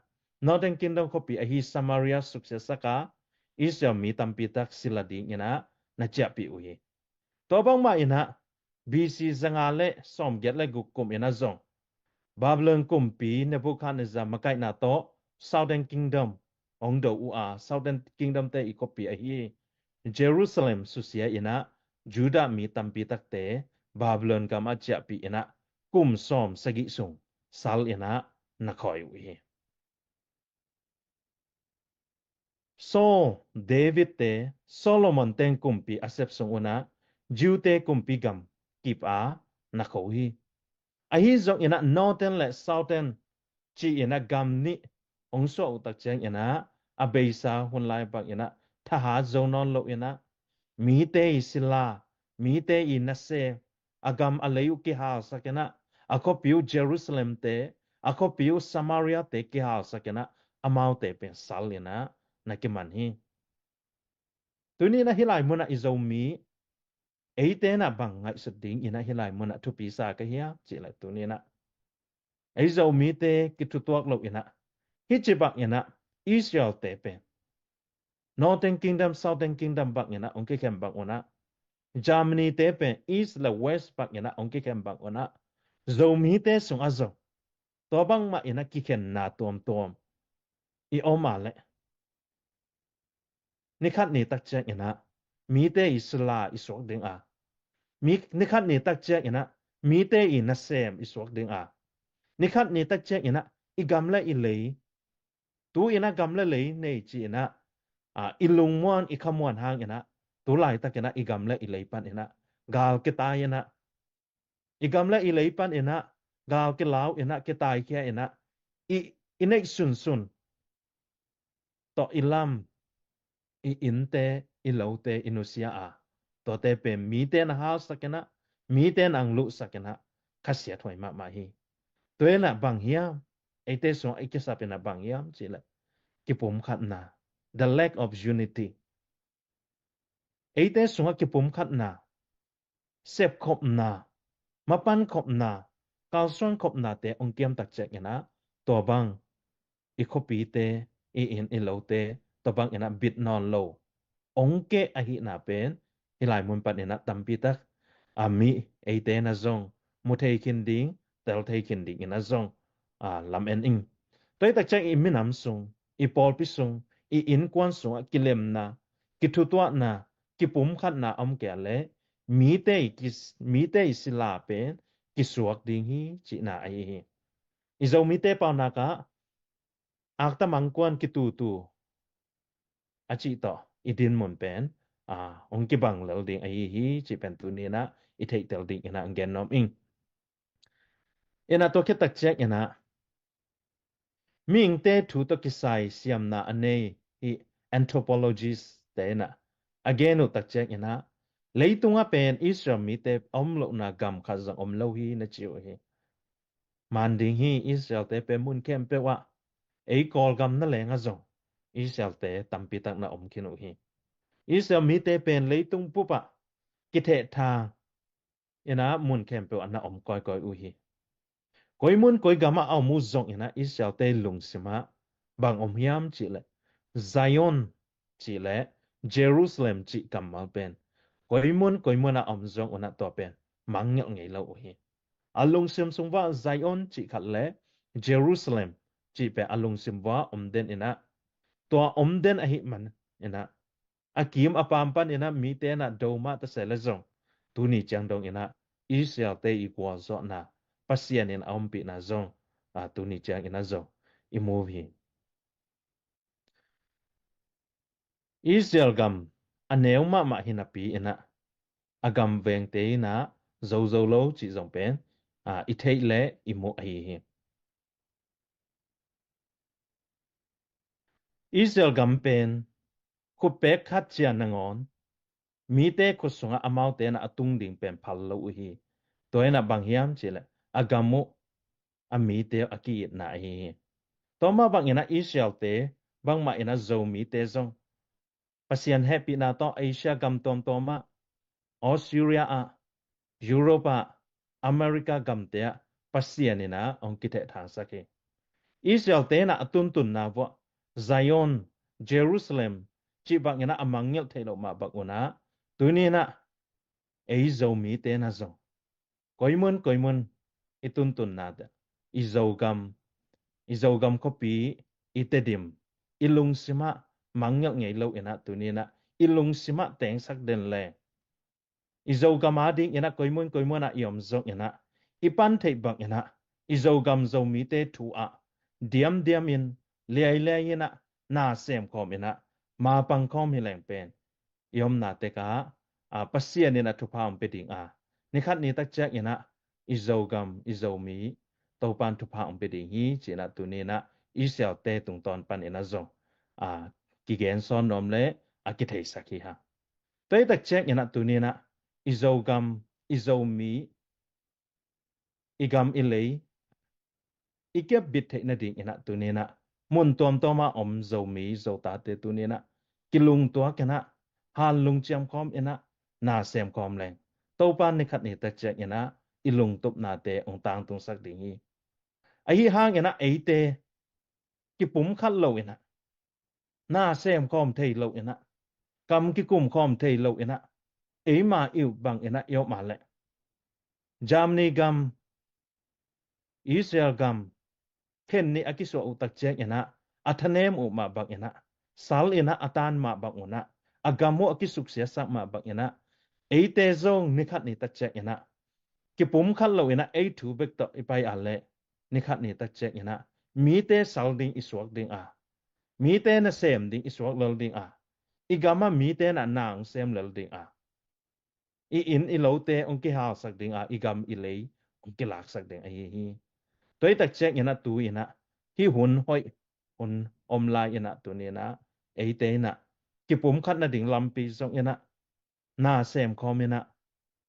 Northern Kingdom khuapi ahi Samaria suksiasak a, Israel mi tampi tak sila dingin ah na ciahpih uh hi. Tua bangmah in ah B C zanga le sawmgiat le guk kum in ah zong Babylon kumpi Nebuchadnezzar makaihna tawh Southern Kingdom hong do uh a, Southern Kingdom-te i khuapi ahi Jerusalem susia in ah Judah mi tampi takte Babylon gam ah ciahpih in ah kum sawm sagih sung sal in ah na khoi uh hi. Saul, David-te, Solomon teng kumpi a sep sung un ah Jew-te kumpi gam kip a na kho hi. Ahi zongin ah Northern le Southern ci in ah gam nih hong suah uh tak ciangin ah a beisa hun lai bangin ah thahat zo nawn lo in ah mite i sila, mite i nasem, a gam a lei uh kihalsak in ah a khuapi uh Jerusalem-te a khuapi uh Samaria-te kihalsak inah amaute pen sal inah na kiman hi. Tuni inah hih lai munah i Zomi eite inah bang ngaihsut ding inah hih lai munah thupi sa ka hiam cih leh tuni inah ei Zomite kithutuak lo inah hih ci bang inah Israel-te pen Northern Kingdom, Southern Kingdom bang inah hong kikhem bang unah Germany-te pen East le West bang inah hong kikhem bang unah Zomite sungah zong tua bangmah inah kikhenna tuamtuam i om a leh nikhat ni takciang inah mite i sila i suak ding a, mi, nikhat ni takciang inah mite i nasem i suak ding a, nikhat ni takciang inah i gam le i lei, tu inah gam le lei nei ci inah a, i lungmuan i khamuan hang inah tu laitak inah i gam le i lei pan inah gal kitai inah i gam le i lei pan inah gal kilau inah kitaikhia inah i, i neih sunsun tawh i lam, i innte, i lote i nusia a, tuate pen mite na halsak inah mite na ang luhsak inah khasiat huai mahmah hi. Tua inah bang hiam, eite sungah i kisap inah bang hiam cih leh kipumkhatna, the lack of unity. Eite sungah kipumkhatna, sepkhopna, mapankhopna, kalsuankhopnate hong kiam takciang inah tua bang i khuapite, i inn i lote tua bang inah bit nawn lo hong keh ahihna pen hih lai mun pan inah tampi tak a mi eite na zong mu thei khin ding, tel thei khin ding inah zong a, lam en ing. Tua hi takciang i minam sung, i pawlpi sung, i innkuan sungah kilemna, kithutuahna, kipumkhatna om kei a leh mite i kis, mite i sila pen kisuak ding hi cihna ahi hi. I Zomite paunak ah akta mangkuan kitutu a cih tawh i dinmun pen a, hong kibang lel ding ahi hi cih pen tuni inah i theihtel ding inah hong gen nuam ing. Inah tua khit takciang inah mihingte thu tawh kisai siamna a nei hih anthropologist-te inah a gen uh takciang inah leitungah pen Israel mite a om lohna gam khat zong om lo hi na ci uh hi. Man ding hi, Israel-te pen mun khempeuh ah ei Kawlgam na lengah zong Israel-te tampi tak na om khin uh hi. Israel mite pen leitung bup ah kithehthang inah mun khempeuh ah na om kawikawi uh hi. Koi mun koi gam ah a om uh zong inah Israel-te lungsim ah bang om hiam cih leh Zion cih leh Jerusalem cih kammal pen koi mun koi mun ah a om zong unah tua pen mangngilh ngei lo uh hi. A lungsim sung uah Zion cih khat le Jerusalem cih pen a lungsim uah om den inah tua om den ahih man inah a kim a pam pan inah mite inah do mah ta se le zong tuni ciang dong inah Israel-te i gualzawhna Pasian in a ompihna zong a, tuni ciang inah zong i mu uh hi. Israel gam a neu mahmah hi napi inah a gam vengte inah zozo lo cih zong pen a, i theih le i muh ahi hi. Israel gam pen khutpek khat cia nangawn mite khut sungah amaute inah a tung ding pen phal lo uh hi. Tua inah bang hiam cih leh a gam uh a mite uh a ki-itna ahi hi. Tua mah bang inah Israel-te bangmah inah Zomite zong Pasian hehpihna tawh Asia gam tuamtuam ah, Australia ah, Europe ah, America gamte ah Pasian inah hong kithehthangsak hi. Israel-te inah a tuntunna uah Zion, Jerusalem cih bang inah a mangngilh theih loh mah bang unah tuni inah ei Zomite na zong koi mun koi mun i tuntunna te, i Zogam, i Zogam khuapi, i Tedim, i lungsim ah mangngilh ngei lo inah tuni inah i lungsim ah tengsak den le i Zogam ading inah koi mun koi mun ah i om zong inah i pan theih bang inah i Zogam Zomite thu ah diamdiam in liailiai inah na semkhawm inah mapangkhawm hi leng pen i omna tekah a, Pasian in a thupha hong pia ding a, nikhat ni takciang inah i Zogam i Zomi Topan thupha hong pia ding hi ci inah tuni inah Israel-te tungtawn pan inah zong a, kigen sawn nuam le a kitheisak hi hang. Tua hi takciang inah tuni inah i Zogam i Zomi i gam i lei i kiap bit theih nading in ah tuni in ah mun tuamtuam ah om Zomi Zotate tuni in ah kilungtuak in ah, hanlung ciamkhawm in ah, na semkhawm leng Topa ni khat ni takciang in ah i lungtupnate hong tangtungsak ding hi. Ahi hang in ah eite kipumkhat lo in ah, na semkhawm thei lo in ah, kam kikumkhawm thei lo in ah, eima i up bang in ah i om a leh Germany gam, Israel gam, khen nih a kisuah uh takciang in ah, a thanem uh mah bang in ah, sal in ah a tan mah bang un ah, a gam uh a kisuksiasak mah bang in ah, eite zong ni khat ni takciang in ah kipumkhat lo in ah ei thu bek tawh i pai a leh ni khat ni takciang in ah mite sal ding i suak ding a, mite nasem ding i suak lel ding a, i gam ah mite na na hong sem lel ding a, i inn i lote hong kihalsak ding a, i gam i lei hong kilaksak ding ahi hi. Tua hi takciang in ah tu in ah hih hun hoih hun om lai in ah tuni in ah eite in ah kipumkhat nading lampi zong in ah na semkhawm in ah,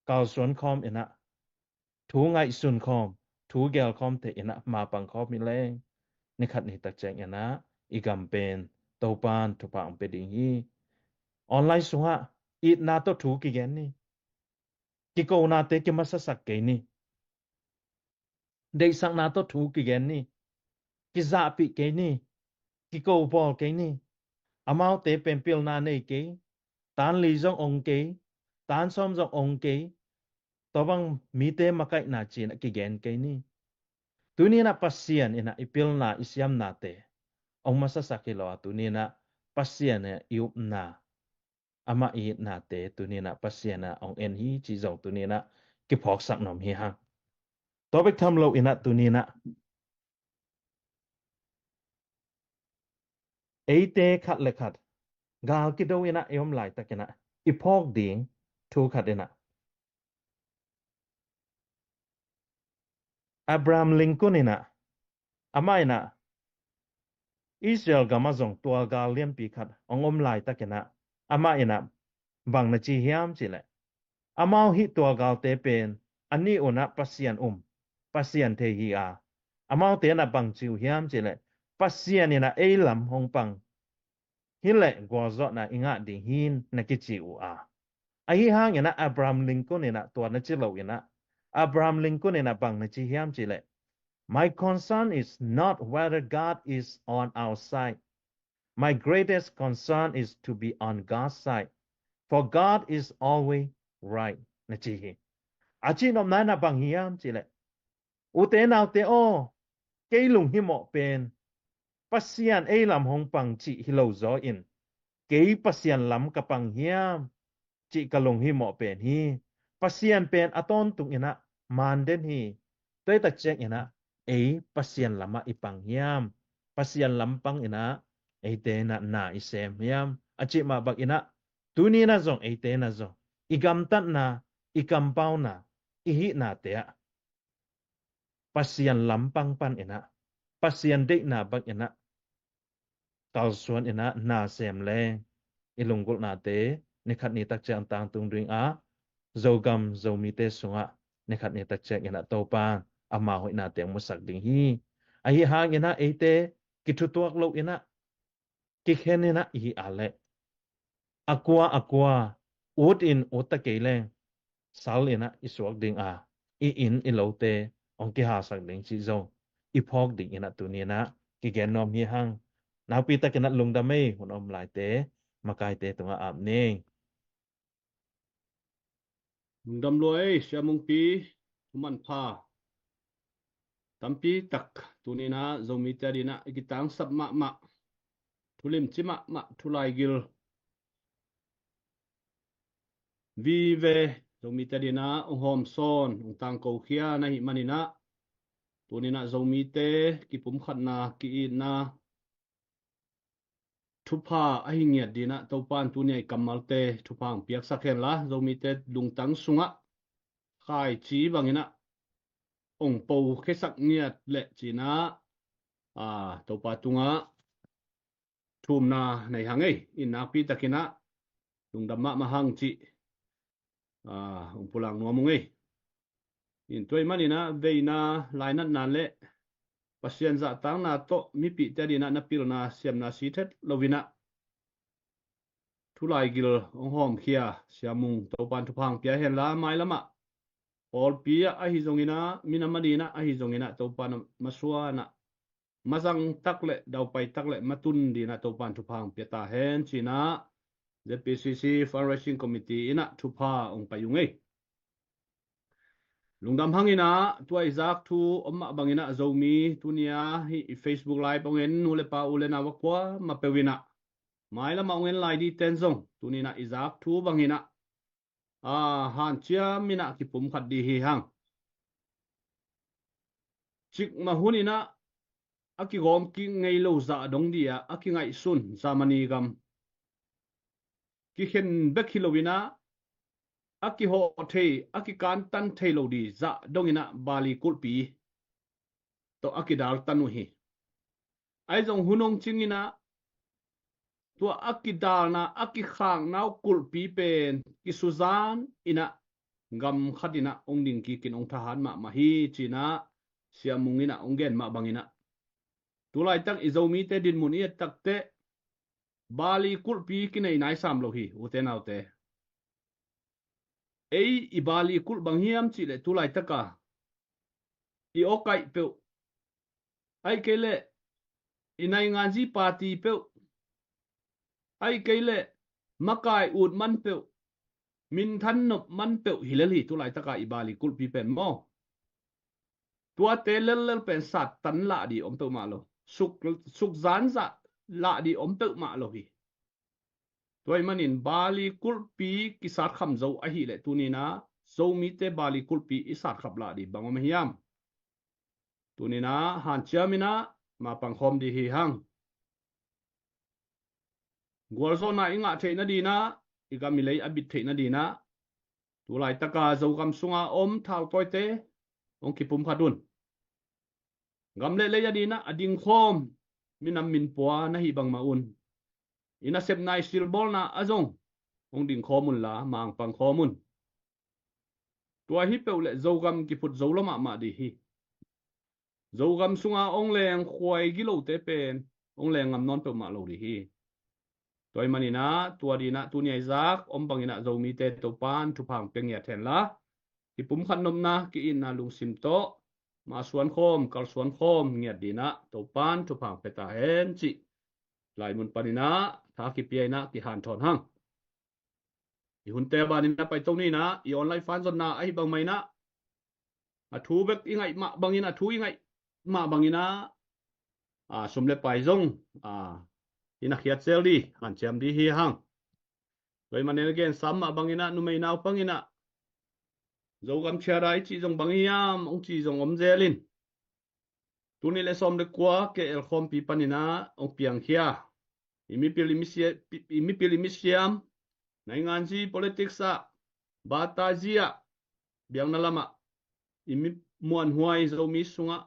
kalsuan khawm in ah, thu ngaihsun khawm, thu gel khawm thei in ah mapang khawm hi leng ni khat ni takciang in ah i gam pen Topan thupha hong pia ding hi. Online sungah itna tawh thu kigen ni. Kikonate kimasasak kei ni. Deihsakna tawh thu kigen ni. Kizahpih kei ni. Kiko bawl kei ni. Amaute pen pilna nei kei. Tan li zong ong kei. Tan sawm zong ong kei. Tua bang mite makaihna ci in ah kigen kei ni. Tuni in ah Pasian in ah i pilna i siamnate hong masasak hi lo a, tuni in ah Pasian in ah i upna, amah i itnate tuni in ah Pasian in ah hong en hi cih zong tuni in ah kiphawksak nuam hi hang. Tua bek tham lo in ah tuni in ah eite khat le khat gal kido in ah i om laitak in ah i phawk ding thu khat in ah Abraham Lincoln in ah, amah in ah Israel gam ah zong tualgal lianpi khat hong om laitak in ah, amah in ah bang na ci hiam cih leh, amau hih tualgalte pen a nih un ah Pasian um, Pasian thei hi a, amaute in ah bang ci uh hiam cih leh, Pasian in ah ei lam hong pang hi leh gualzawhna i ngah ding hi na kici uh a. Ahi hang in ah Abraham Lincoln in ah tua na ci lo in ah, Abraham Lincoln in ah bang na ci hiam cih leh, "My concern is not whether God is on our side. My greatest concern is to be on God's side. For God is always right," na ci hi. A cihnopna in ah bang hiam cih leh, "Ute naute aw, kei lunghimawh pen Pasian ei lam hong pang cih hi lo zaw in, kei Pasian lam ka pang hiam cih ka lunghimawh pen hi. Pasian pen a tawntung in ah man den hi. Tua hi takciang in ah ei Pasian lam ah i pang hiam? Pasian lam pang in ah eite in ah na i sem hiam?" a cih mah bang in ah tuni in ah zong eite in ah zong i gamtatna, i kampauna, i hihnate ah Pasian lam pang pan in ah, Pasian deihna bang in ah kalsuan in ah na sem leng i lunggulhnate ni khat ni takciang tangtung ding a, Zogam Zomite sungah ni khat ni takciang in ah Topan ama hoihnate hong musak ding hi. Ahi hang in ah eite kithutuak lo in ah, kikhen in ah i hi a leh, a kua a kua ut in ut ta kei leng, sal in ah i suak ding a, i inn i lote hong kihalsak ding cih zong i phawk ding in ah tuni in ah kigen nuam hi hang. Nakpi tak in ah lungdam ei, hun om laite makaite tungah ap ning. Lungdam lua ei, Sia Mungpi, thuman pha. Tampi tak tuni in ah Zomite ading ah i kitangsap mahmah, thulimci mahmah, thulaigil vive Zomite ading ah hong hawmsawn, hong tangkokhia na hih man in ah, tuni in ah Zomite kipumkhatna, ki-itna, thupha ahi ngiat ding in ah Topan tuni a i kammalte thupha hong piaksak hen la, Zomite lungtang sungah khaici bang in ah hong po khiasak ngiat leh ci in ah, aa, Topa tungah thumna nei hang ei. In nakpi tak in ah lungdam mahmah hang cih, aa, hong pulak nuam ung ei. In tua ahih man in ah veina, lainatna le Pasian zahtakna tawh mipihte adingin ah na pilna siamna si thet loin ah thulaigil hong hawmkhia Sia Mung, Topan thupha hong pia hen la, mailam ah pawlpi ah ahi zongin ah, minam adingin ah ahi zongin ah, Topan a masuan ah mazang tak le daupai tak le matun dingin ah Topan thupha hong pia ta hen ci-in ah Z P C C Fundraising Committee in ah thupha hong pai ung ei. Lungdam hang in ah, tua i zak thu om mah bangin ah Zomi tuni-a hih i Facebook Live hong en nu le pa, u le nau a kuamah peuh in ah, mailam ah hong en lai dingten zong tuni-in ah i zak thu bangin ah, a, hanciam in ah kipumkhat ding hi hang. Cikmah hun in ah a kigawm kik ngei lo zah dong dingin ah a kingaihsun Germany gam kikhen bek hi loin ah, a kihawh thei, a kikantan thei lo ding zah dongin ah Bali kulhpi tawh a kidaltan uh hi. Ahi zong hun hong cingin ah tua a kidalna, a kikhakna uh kulhpi pen kisuzan in ah gam khat in ah hong ding kikin hong thahat mahmah hi ci-in ah Sia Mung in ah hong gen mah bangin ah, tu laitak i Zomite dinmun i et takteh Bali kulhpi kinei nai sam lo hi, ute naute. Ei i Bali kulh bang hiam cih leh tu laitak a i awkaih peuh, ahih kei leh i nainganzi party peuh, ahih kei leh makai ut man peuh, minthan nop man peuh hi lel hi tu laitak a i Bali kulhpi pen maw. Tuate lellel pen sattan lah ding om peuhmah lo. Suk, sukzan zah lah ding om peuhmah lo hi. Tua ahih manin Bali kulhpi kisatkham zo ahih leh tuni-in ah Zomite Bali kulhpi i satkhap lah ding bang om hiam? Tuni-in ah hanciam in ah ma pangkhawm ding hi hang. Gualzawhna i ngah theih nadingin ah, i gam i lei a bit theih nadingin ah, tu laitaka Zogam sunga om thautawite hong kipumkhat un. Gam le lei adingin ah a dingkhawm minam minpua na hih bangmah un, i nasepna i silbawlna ah zong hong dingkhawm unla, ma pangkhawm un. Tua hi peuh leh Zogam kiphut zo lo mahmah ding hi. Zogam sunga hong leng khuai gilote pen hong leng ngam nawn peuhmah lo ding hi. Tua ahih manin ah, tua dingin ah tuni-a i zak om bangin ah Zomite Topan thupha hong pia ngiat hen la, kipumkhat nopna, ki-itna lungsim tawh ma suankhawm, kalsuankhawm ngiat dingin ah Topan thupha hong pia ta hen cih lai mun panin ah tha kipia in ah kihanthawn hang. I hunte banin a paito ni in ah, i online fanzonna ahi bangmah in ah, a thu bek i ngaih mah bangin, a thu i ngaih mah bangin ah, a, sum le pai zong, a, i na khiat zel ding, hanciam ding hi hang. Tua ahih manin a gen sam mah bangin ah, numei naupang in ah Zogam Charter i cih zong bang hiam hong ci zong om zel in, tul nih le sawm le kua K L khawmpi panin ah hong piangkhia i mipil i misia-, i mipil i misiam, nainganzi politics ah, batazi ah, biakna lamah i mi muanhuai Zomi sungah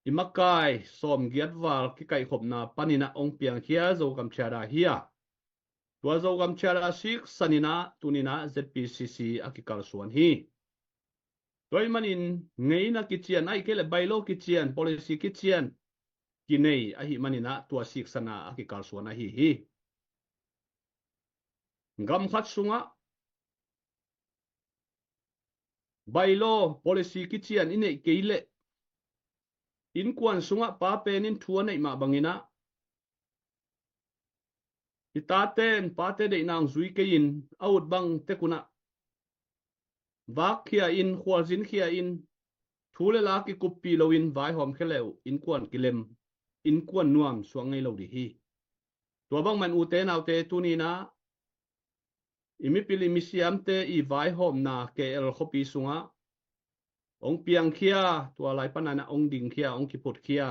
i makai sawmgiat val kikaihkhopna panin ah hong piangkhia Zogam Charter hi a, tua Zogam Charter a siksan in ah tuni in ah Z P C C a kikalsuan hi. Tua ahih manin ngeina kician, ahih kei leh bylaw kician, policy kician kinei ahih manin ah tua siksana a kikalsuan ahi hi. Gam khat sungah bylaw, policy kician i neih kei leh, innkuan sungah pa pen in thu a neih mah bangin ah, i taten pate deihna hong zui kei in, a ut bang tek un ah vakkhia in, khualzinkhia in, thu le la kikuppih loin vaihawm khia le uh innkuan kilem, innkuan nuam suak ngei lo ding hi. Tua bangmah in ute naute, tuni in ah i mipil i misiamte i vaihawmna K L khuapi sungah hong piangkhia, tua lai panin ah hong dingkhia, hong kiphutkhia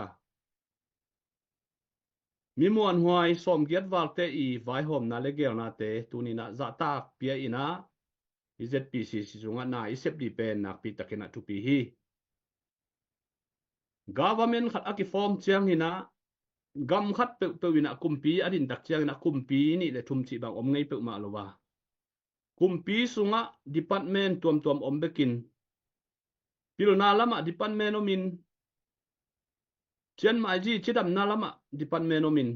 mi muanhuai sawmgiat valte i vaihawmna le geelnate tuni in ah zahtak pia in ah, i Z P C C sungah na i sep ding pen nakpi takin ah thupi hi. Government khat a kiform ciangin ah, gam khat peuhpeuh in ah kumpi a dintak ciangin ah, kumpi nih le thum cih bang om ngei peuhmah lo a, kumpi sungah department tuamtuam om bekin, pilna lamah department om in, Chianmai zi cidamna lamah department omin,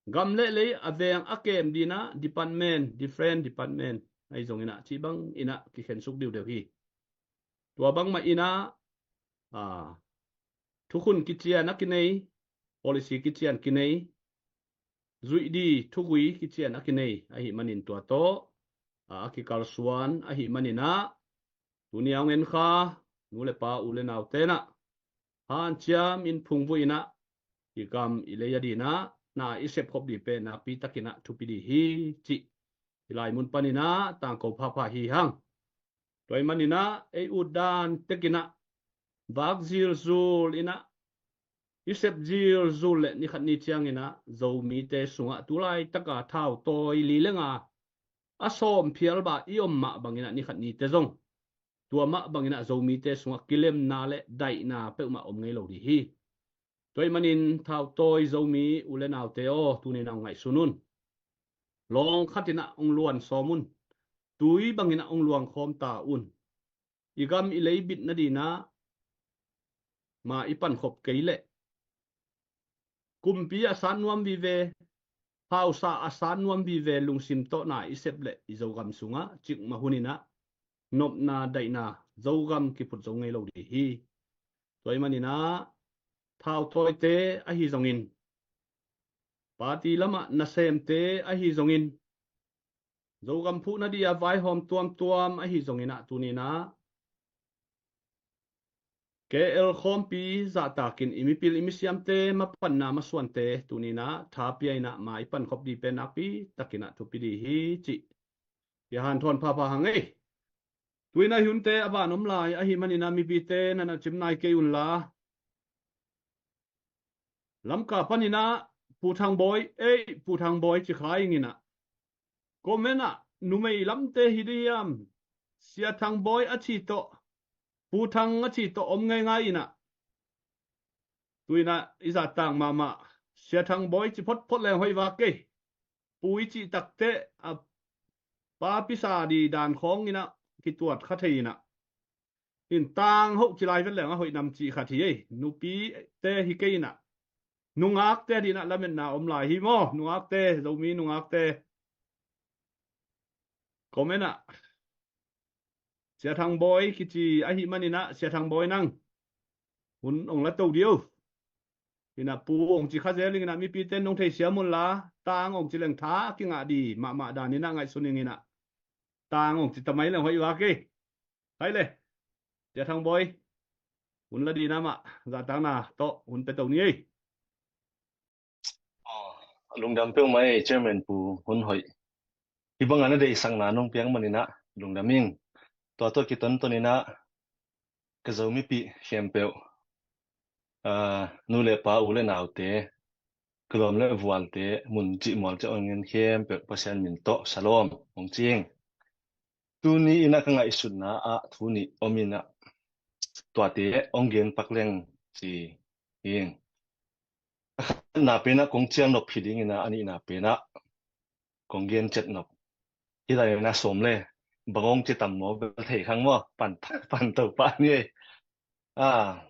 gam le lei a veng a kem dinah department, different department ahi zonginah cih bang inah kikhensuk diudeu hi. Tua bangmah inah, a, thukhun kician a kinei, policy kician kinei, zuih di thugui kician a kinei ahi manin tua tawh a, a kikalsuan ahi maninah, tuni a hong en kha nu le pa, u le nau tenah hanciam in phungvuh inah, i gam i lei a dinah na i sepkhop di pen nakpi takinah thupi di hi, cih i lai mun paninah tangko phapha hi hang. Tua i maninah ei utdan tekinah vak zilzul inah, i sep zilzul le nikhat ni cianginah Zomite sungah tu laitaka thautawi li le nga a sawm phial bah i om mah banginah nikhat nite zong tua mah banginah Zomite sungah kilemna le daihna peuhmah om ngei lo di hi. Tua i manin thautawi Zomi u le naute aw, tuninah hong ngaihsun un. Lawng khatinah hong luan sawm un. Tui banginah hong luang khawm ta un. I gam i lei bitna dinah ma i pankhop kei leh kumpi a san nuam vive, hausa a san nuam vive lungsim tawh na i sep leh i Zogam sungah cikmah huninah nopna daihna Zogam kiphut zo ngei lo di hi. Tua i maninah thautawite ahi zongin, party lamah nasemte ahi zongin, Zogam phuhna di a vaihawm tuamtuam ahi zonginah tuninah K L khawmpi zahtakin i mipil i misiamte mapanna masuante tuninah tha pia inah ma i pankhop di pen nakpi takinah thupi di hi, cih i hanthawn phapha hang ei. Tuinah i hunte a van om lai ahi maninah mipite nanah cim nai kei unla, Lamka paninah Pu Thangbawi, ei Pu Thangbawi ci kha inginah, comment ah numei lamte hi di hiam, Sia Thangbawi a ci tawh, Pu Thang a ci tawh om ngeingai inah, tuinah i zahtak mahmah, Sia Thangbawi ci photphot leng hoih vak kei. Pu i cih takteh a pa pisa di dan khawnginah kituat kha thei inah, in tang hoh ci lai vet leng a hoih nam cih khat hi ei. Nupite hi kei inah, nungakte dinah lametna om lai hi maw? Nungakte, Zomi nungakte, comment ah Sia Thangbawi kici ahi maninah Sia Thangbawi nang hun ong la to dih o. Inah Pu ong ci kha zel inginah mipite nong theisiam unla, tang ong ci leng tha kingah di mahmah daninah ngaihsun inginah, tang ong ci tamai leng hoih vak ei. Hai le, Sia Thangbawi, hun la dinah mah zahtakna tawh hun pia to ni ei. Aw, lungdam peuhmah ei Chairman Pu, hun hoih. Hih bangah na deihsakna nong piak maninah lungdam ing. Tua tawh kitontoninah ka Zomipih khempeuh, aa, nu le pa, u le naute, ka lawm le vualte, mun cihmual ciah ong en khempeuh Pasian min tawh salawm ong ci ing. Tuni inah ka ngaihsutna ah thu nih om inah, tuate ong gen pak leng ci ing. A khatna penah kong cial nop hi dinginah, a nihna penah kong gen cet nop. Hih lai inah sawm le bang ong ci tam maw, bel thei khang maw, pan, pan to pah ni ei. Ah,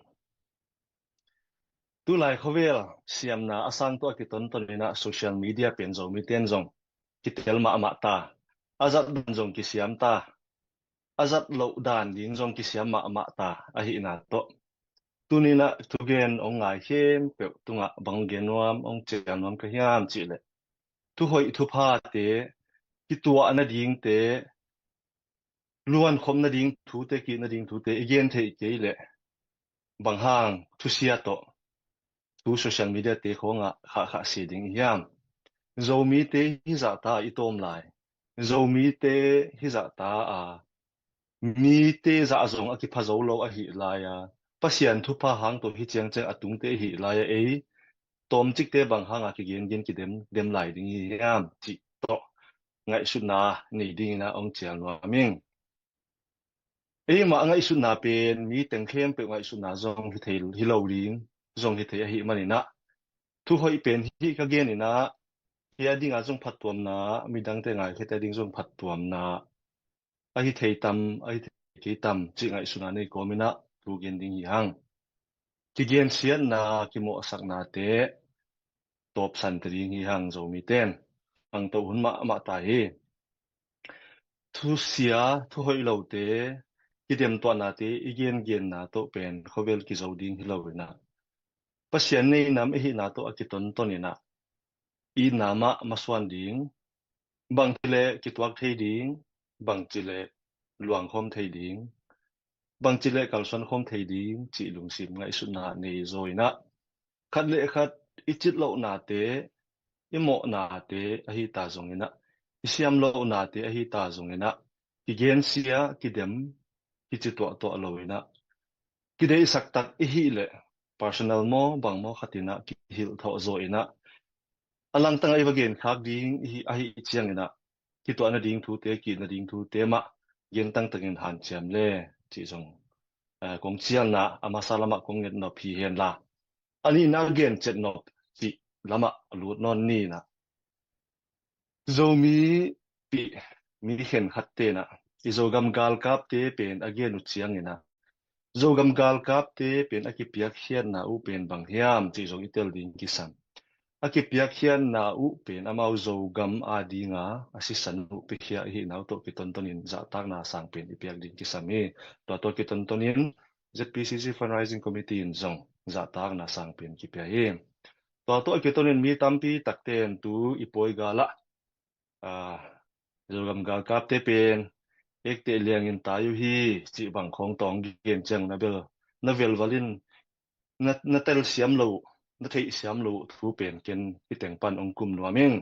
tulai khawvel siamna a sang tawh a kitontoninah social media pen Zomite in zong kitel mahmah ta, a zat dan zong kisiam ta, a zat loh dan ding zong kisiam mahmah ta ahihna tawh, tuninah thugen ong ngai khempeuh tungah bang gen nuam, ong cial nuam ka hiam cihleh, thuhoih thuphate, kituah nadingte, luankhop nading thute, kih nading thute i gen theih kei leh bang hang thusia tawh thu social media te khawngah khahkhah si ding i hiam? Zomite hizahta i tawm lai, Zomite hizahta a mite zah zong a kipha zo lo ahih lai-a, Pasian thupha hang tawh hi ciangciang a tungte ahih lai-a ei tawmcikte bang hanga kigengen kidem dem lai ding hi hiam cih tawh ngaihsutna nei dinginah ong cial nuam ing. Eimah ngaihsutna pen mi teng khempeuh ngaihsutna zong hi thei, hi lo ding zong hi thei ahih maninah, thuhoih pen hih ka geninah, hih a dinga zong phattuamna, midangte ngaikhiate a ding zong phattuamna ahi thei tam, ahi thei kei tam cih ngaihsutna nei kawminah thu gen ding hi hang. kigensiatna, kimawhsaknate tawpsan ta ding hi hang, Zomite in hangto hun mahmah ta hi. Thusia, thuhoih lote, kidemtuahnate i gengenna tawh pen khovel kizo ding hi lo inah, Pasian nei nam i hihna tawh a kitonton inah, itna mah masuan ding, bangci le kituak thei ding, bangci le luangkhawm thei ding, bangci le kalsuan khawm thei ding cih lungsim ngaihsutna nei zaw inah, khat le khat i citlohnate, i mawhnate ahi ta zong inah, i siamlohnate ahi ta zong inah, kigensia, kidem, kicituahtuah lo inah, kideihsak tak i hih leh personal maw bang maw khat inah kihilh thawh zaw inah, a langtang a i va genkhak ding i hih, ahi ciang inah, kituah nading thute, kih nading thute mah gen tangtangin hanciam le cih zong, eh, kong cialna a masa lamah kong ngetnop hi henla, a nihna gen cetnop cih lamah a lut nawn ni inah, Zomi pih mi khenkhat tenah i Zogam galkapte pen a gen uh ciang inah, Zogam galkapte pen a kipiakkhiatna uh pen bang hiam cih zong i tel ding kisam. A kipiakkhiatna uh pen amau Zogam adinga a sisan uh piakhia i hihna uh tawh kitontonin zahtakna sang pen i piak ding kisam hi. Tua tawh kitontonin Z P C C Fundraising Committee in zong zahtakna sang pen kipia hi. Tua tawh a kitonin mi tampi takte in tu i pawi galah, ah, Zogam galkapte pen ekte liangin tai uh hi cih bang khawng tawh gen ciang na bel, na velvalin na, na telsiam lo uh, na theihsiam lo uh thu pen ken i teng pan hong kum nuam ing.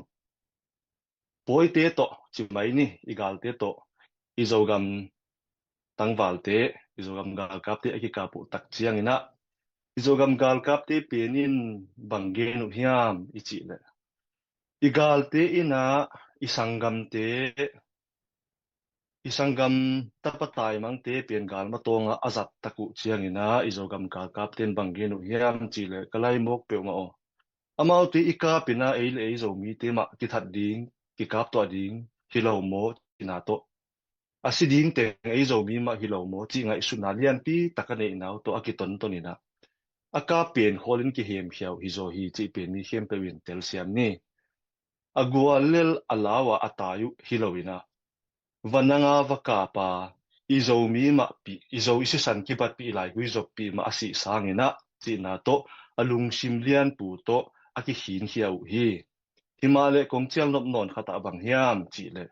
Pawite tawh ci mai ni, i galte tawh i Zogam tangvalte, i Zogam galkapte a kikap uh tak ciang inah, i Zogam galkapte pen in bang gen uh hiam i cih leh, i galte inah i sanggamte, i sanggam tapa taimangte pen galmatawngah a zat tak uh ciang inah i Zogam galkapte in bang gen uh hiam cih leh, ka laimawk peuhmah aw, amaute i kap inah ei le ei Zomite mah kithat ding, kikaptuah ding hi lo maw cihna tawh, a si ding teng ei Zomi mah hi lo maw cih ngaihsutna lianpi tak a neihna uh tawh a kitonton inah, a kap pen khawlin kihemkhia uh hi zaw hi cih pen mi khempeuh in telsiam ni. A guallel a lau a a tai uh hi lo inah, va nanga va kapa, i Zomi mahpih, i Zo i sisan kibatpih, i laigui zoppih mah a sih sang inah cihna tawh a lungsim lianpu tawh a kikhinkhia uh hi. Himah leh kong cialnop nawn khatah bang hiam cih leh,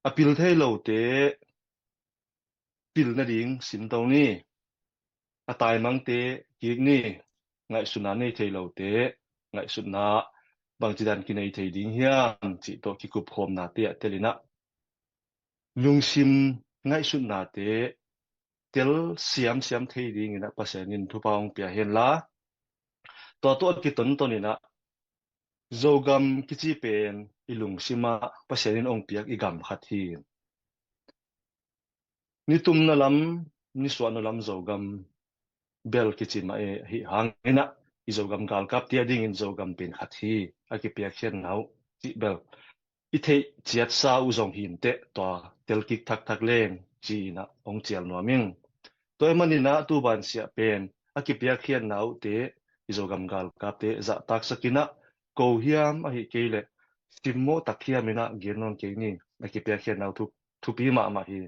a pil thei lote pil nading simto ni, a taimangte kik ni, ngaihsutna nei thei lote ngaihsutna bangci dan kinei thei ding hiam cih tawh kikupkhawmnate ah tel inah, lungsim ngaihsutnate tel siamsiam thei ding inah Pasian in thupha hong pia henla, tua tawh a kitonton inah Zogam kici pen i lungsimah Pasian in hong piak i gam khat hi. Nitumna lam, nisuahna lam Zogam bel kici mah e, ahi hang inah i Zogam galkapte a dingin Zogam pen khat hi, a kipiakkhiatna uh cih bel i theih ciatsa uh zong hi inteh, tua telkik thakthak leng ci inah hong cial nuam ing. Tua ahih man inah tu bansiah pen a kipiakkhiatna uhte i Zogam galkapte zahtaksak inah, ko hiam ahi kei leh simmawh tak hiam inah gen nawn kei ni, a kipiakkhiatna uh thu, thupi mahmah hi.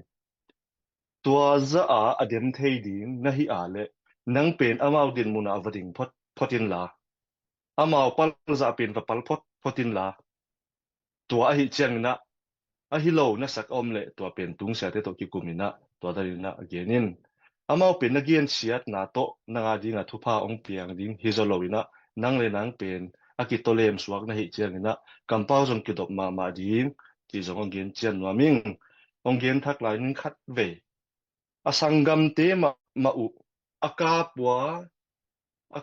Tua zah a a dem thei ding na hih a leh, nang pen amau dinmun ah va ding phot, phot inla, amau pal zah pen va pal phot, phot inla, tua ahi ciang inah, ahi lo na sak a om leh tua pen tungsiate tawh kikum inah tua dan inah a gen in. Amau pen na gensiatna tawh nang a dingah thupha hong piang ding hi zaw lo inah, nang le nang pen a kitawlem suak na hih ciang inah kampau zong kidop mahmah ding cih zong hong gen cian nuam ing. Hong gen thak lai ning khat vei. A sanggamte mah, mah uh a kap uh a, a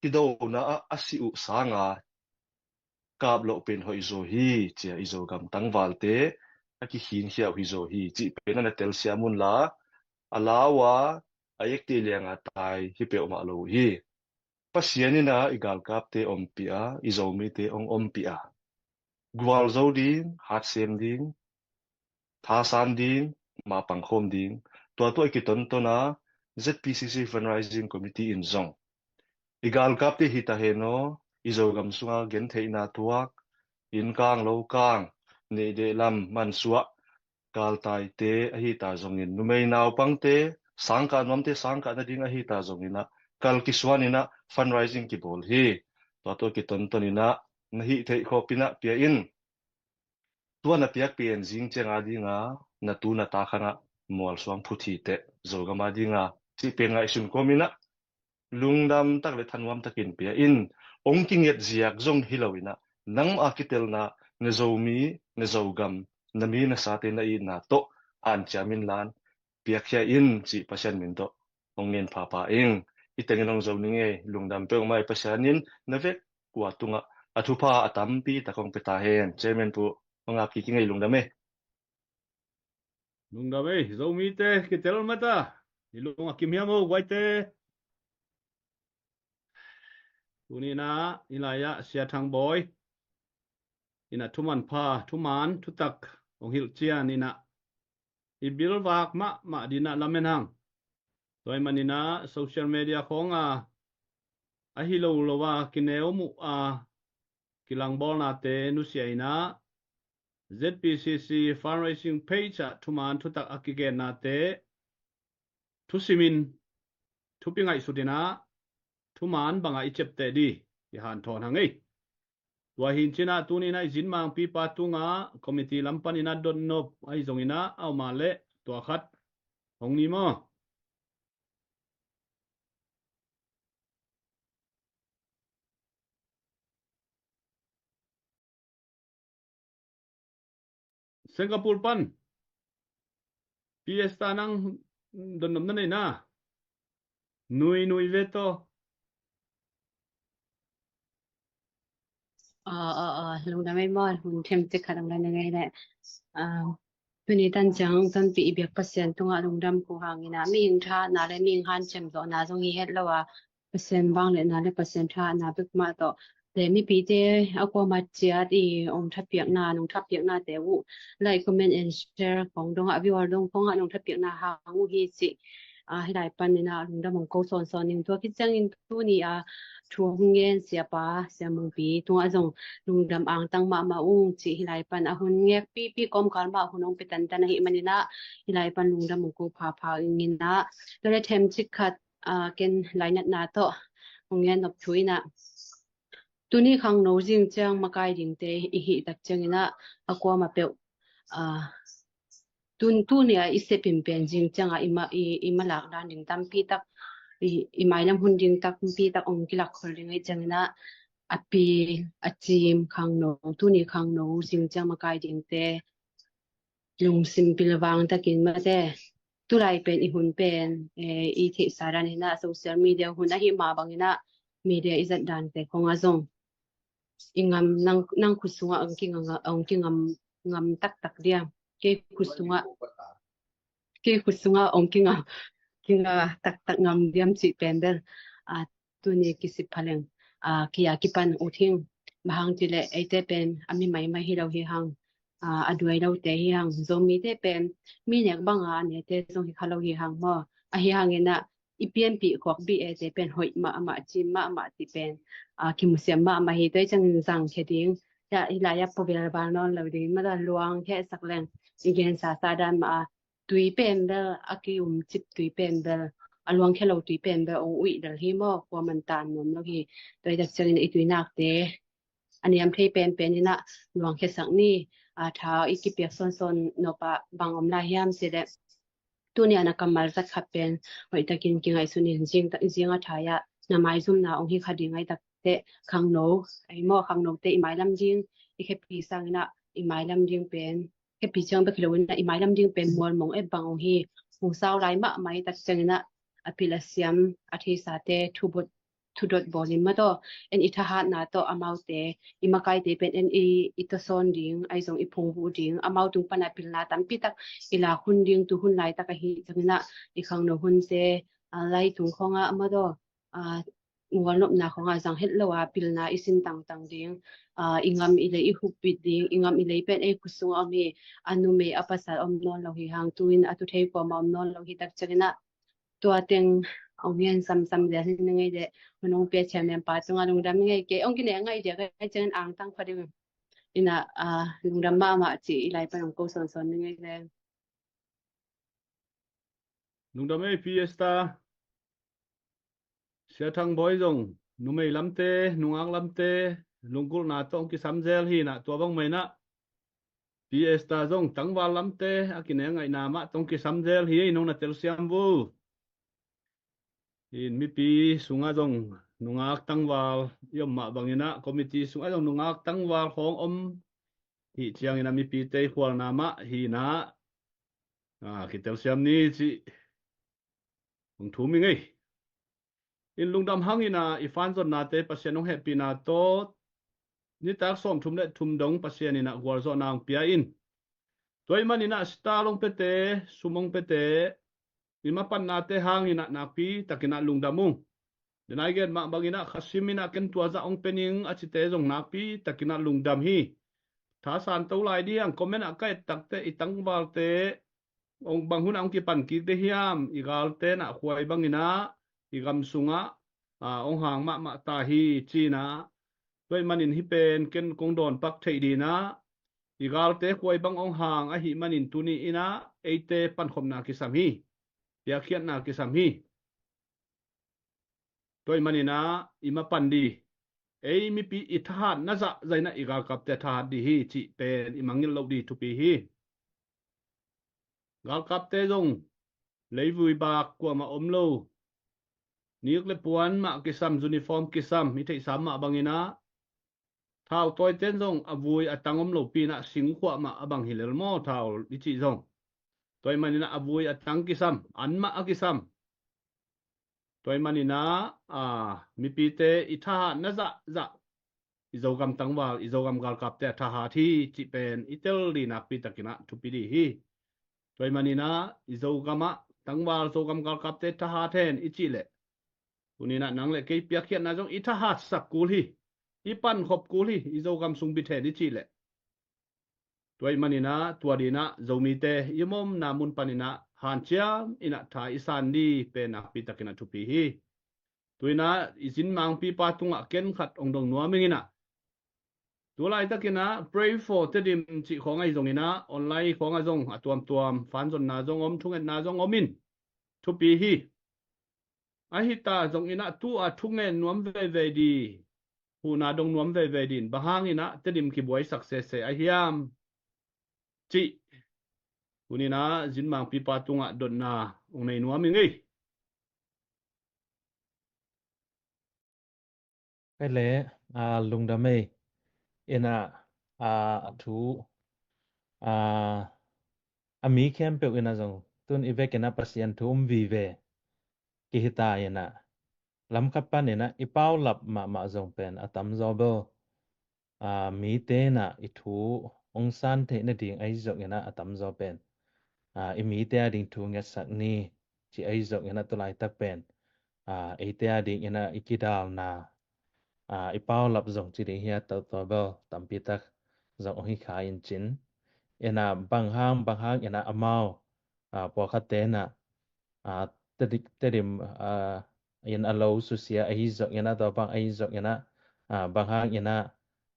kidona ah a si uh sanga kap loh pen hoih zaw hi, cia i Zogam tangvalte a kikhinkhia uh hi zaw hi cih pen a na telsiam unla, a lau a, a ekte lianga tai hi peuhmah lo uh hi. Pasian inah i galkapte ompih a, i Zomite hong ompih a, gualzo ding, hatsem ding, thasan ding, mapangkhawm ding, tua tawh a kitonton a, Z P C C Fundraising Committee in zong I galkapte hi ta hen aw, i Zogam sunga gentheihna tuak, inn kang lo kang, neih deh lam mansuah, galtaite ahi ta zongin, numei naupangte sangkah nuamte sangkah nading ahi ta zongin ah, kal kisuan in ah fundraising kibawl hi. Tua tawh kitonton in ah, na hih theih khawp in ah pia in. Tua na piak pen zing ciang a dinga, na tu na ta khang ah mualsuang phut hi teh, Zogam a dinga, cih pen ngaihsun kawm in ah, lungdam tak le thanuam takin pia in. Ong kinget ziak zong hi lo in ah, nangmah a kitelna, na Zomi, na Zogam, na mi na sate na itna tawh hanciam in lan, piakkhia in cih Pasian min tawh hong ngen phapha ing. I tengin hong zo ning ei, lungdam peuhmah i Pasian in na vek ua tungah a thupha a tampi tak hong pia ta hen. Chairman Pu, hong ap kik ing ei, lungdam ei. Lungdam ei, Zomite kitel mata. I lung a kim hiam o, guaite. Tuni in ah, i lai ah Sia Thang Bawi in ah thuman pha, thuman thutak hong hilh cian in ah, i bilvak mahmah ding in ah lamen hang. Tua ahih manin ah social media khawng a, ahi lo lo a kineu muh a kilangbawlnate nusia in ah, Z P C C fundraising page ah thuman thutak a kigennate thusimin, thupi ngaihsut in ah, thuman bangah i ciapteh ding i hanthawn hang ei. Tua hi in cin ah, tuni in ah i zin mangpipa tungah committee lam panin ah dotnop ahi zongin ah, a om a leh tua khat hong ni maw? Singapore pan P S ta nang dotnop na nei na. Nui nui ve tawh. Aw, aw, aw, lungdam ei maw, hun themcik khat hong la ning ei leh. Aw, tuni tan ciang tonpih i biak Pasian tungah lungdam ko hang in ah, mihing thahatna le mihing hanciam zawhna zong hi het lo a, Pasian vangliatna le Pasian thahatna bek mah tawh, le mipite a kuamah ciat i om thapiakna, nong thapiaknate uh, like, comment and share khong dongah, viewer dong khongah nong thapiakna hang uh hi cih, a, hih lai panin ah lungdam hong ko sawnsawn ning. Tua khit ciangin tuni a thu hong ngen Siapa, Sia Mungpi tungah zong lungdam angtang mahmah ung cih hih lai pan a hun ngekpipi kawmkal mah hun hong pia tantan ahih manin ah hih lai pan lungdam hong ko phapha ing in ah. Tua le themcik khat, a, ken lainatna tawh hong ngen nop thu in ah, tuni khangno zing ciang makai dingte i hih tak ciangin ah, a kuamah peuh, a, tun tuni a i sepin pen zing ciangah i ma, i, i malak dan ding tampi tak, i, i mailam hun ding tampi tak hong kilak khol ding ahih ciangin ah, a pi, a cim khangno, tuni khangno zing ciang makai dingte lungsim pilvang takin mate, tulai pen i hun pen, eh, i theihsa dan in ah social media hun ahih mah bangin ah media i zat dante khong ah zong i ngam, nang, nang khut sungah hong kingam, hong kingam ngam taktak diam. Kei khut sungah, kei khut sungah hong kingam, kingam taktak ngam diam cih pen bel, a, tuni kisik pha leng, a, kei a kipan ut hing. Bang hang cih leh eite pen a mi maimai hi lo hi hang, a, a duai lote hi hang. Zomite pen mi nek banga a nete zong hi kha lo hi hang maw. Ahi hangin ah i pianpih khuak B A te pen hoih mahmah, cim mahmah ti pen, a, kimusiam mahmah hi. Tua hi ciangin zangkhia ding, hih lai ah puvelval nawn lo ding, mata luang khia sak leng i gensa sa dan mah a, tui pen bel, a kium cip tui pen bel, a luangkhia lo tui pen bel hong uih del hi maw, kuaman tan nuam lo hi. Tua hi tak ciangin i tuinakte a niam thei penpen in ah luangkhia sak ni. A, tha i kipiak sawnsawn nop ah bang om lai hiam cih leh, tuni a na kammal zat khat pen hoih takin kingaihsun in, zing, zing a thai ah na maizumna hong hi kha ding ahih tak teh, khangno, ei maw, khangnote i mailam ding, i khepi sangin ah i mailam ding pen, khepi ciang bek hi lo in ah i mailam ding pen mualmong et bang hong hi. Hong sau lai mahmah ahih tak ciangin ah a pil a siam, a theisate thubot, thudot bawlin mataw, en i thahatna tawh amaute, i makaite pen en i, i tawsawn ding, ahi zong i phungvuh ding, amau tung pana pilna tampi tak i lak hun ding, tu hun laitak ahih ciangin ah i khangno hunte, a, lai tung khongah mataw, a, mualnopna khongah zang het lo a pilna i sin tangtang ding, a, i ngam i lei i hupit ding, i ngam i lei pen ei khut sungah om hi, a numei a pasal om nawn lo hi hang, tu-in a tu thei kuamah om nawn lo hi tak ciangin ah, tua teng hong hian samsam dia hi na ngei de, hong pia chairman pa tunga lungdam ngei ke, hong kine ngai dia kai ciangin angtang kha ding. Ina, ah, lungdam mahmah ci i lai pan hong ko sonson ni ngei le. Lungdam ei Pi Esther. Sia Thang Bawi zong, numei lamte, nungak lamte, lunggulhna tawh hong kisam zel hi na, tua bang mai na. Pi Esther zong, tangval lamte, a kine ngaihna mah tawh hong kisam zel hi, nong na telsiam vul. In mipi sungah zong nungak tangval i om mah bangin ah, committee sungah zong nungak tangval khawng om hi ciangin ah mipite i khualna mah hi na, ah, kitelsiam ni cih hong thum i ngei. In lungdam hangin ah i fanzonnate Pasian hong hehpihna tawh nitak sawmthum le thum dong Pasian in ah gualzawhna hong pia in. Tua i manin ah sital hong pete, sum hong pete, i mapannate hangin ah nakpi takin ah lungdam ung. Denai gen mah bangin ah khasim in ah ken tua zah hong pe ning a cite zong nakpi takin ah lungdam hi. Thasan to lai ding hang, comment ah ka et takte i tangvalte hong bang hun ah hong kipan kik de hiam, i galte na khuai bangin ah i gam sungah, ah, hong hang mahmah ta hi ci-in ah. Tua i manin hi pen ken kong dawn pak theih ding ah, i galte khuai bang hong hang ahih manin tuni in ah eite pankhopna kisam hi, piakkhiatna kisam hi. Tua i manin ah i mapan ding, ei mipi i thahat na zahzah in ah i galkapte thahat ding hi cih pen i mangngilh loh ding thupi hi. Galkapte zong leivui bak kuamah om lo, nik le puan mah kisam, uniform kisam, i theihsa mah bangin ah thau tawiten zong a vui a tang om lopi in ah singkhuah mah a bang hi lel maw, thau i cih zong. Tua i manin ah a vui a tang kisam, an mah a kisam. Tua i manin ah, a, mipite i thahat na zahzah, i Zogam tangval, i Zogam galkapte a thahat hi cih pen i tel ding nakpi takin ah thupi ding hi. Tua i manin ah i Zogam ah tangval, Zogam galkapte thahat hen i cih leh, tuni in ah nang le kei piakkhiatna zong i thahatsak kul hi, i pankhop kul hi, i Zogam sung bit hen i cih leh. Tua i manin ah tua ding ah Zomite i om omna mun panin ah hanciam in ah tha i san ding pen nakpi takin ah thupi hi. Tu in ah i zinmangpipa tungah ken khat hong dong nuam ing in ah, tu laitakin ah Pray for Tedim cih khawng ahi zongin ah, online khawng ah zong a tuamtuam fanzonna zong om, thungetna zong om in, thupi hi. Ahi ta zongin ah tu-a thungen nuam veivei ding, huhna dong nuam veivei ding, bang hangin ah Tedim kibuaisak sese a hiam cih tuni in ah zinmangpipa tungah dotna hong nei nuam i ngei. Kei le, a, lungdam ei. In ah, a, a thu, a, a mi khempeuh in ah zong tun i vekin ah Pasian thu um vive kihi ta in ah, lamkhat panin ah i paulap mahmah zong pen a tamzaw bel, a, mite in ah i thu hong san theih nading ahi zongin ah a tamzaw pen, a, i mite a ding thu ngetsak ni ci ahi zongin ah tu laitak pen, a, eite a dingin ah i kidalna, a, i paulap zong ci ding hi a, toto bel tampi tak zong hong hi kha in cin. In ah bang hang, bang hangin ah amau, a, pawlkhatte in ah, a, Tedim, Tedim, a, in a lo susia ahi zongin ah, tua bang ahi zongin ah, a, bang hangin ah,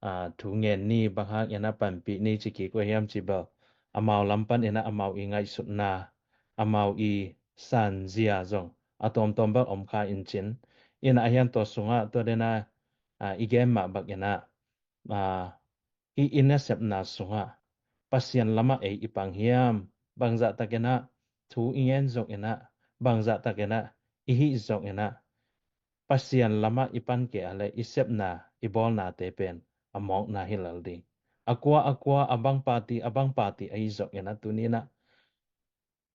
a, thu ngen ni, bang hangin ah panpih ni ci kik uh hiam cih bel, amau lam panin ah amau i ngaihsutna, amau i sanzia zong a tuamtuam bel om kha in cin. In ah a hiang tua sungah tua den ah, a, i gen mah bangin ah, a, i, i nasepna sungah Pasian lamah ei i pang hiam, bangzah takin ah thu i ngen zongin ah, bangzah takin ah i hih zongin ah, Pasian lamah i pan kei a leh i sepna, i bawlnate pen a mawkna hi lel ding. A kua a kua, a bang party a bang party ahi zongin ah tuni in ah,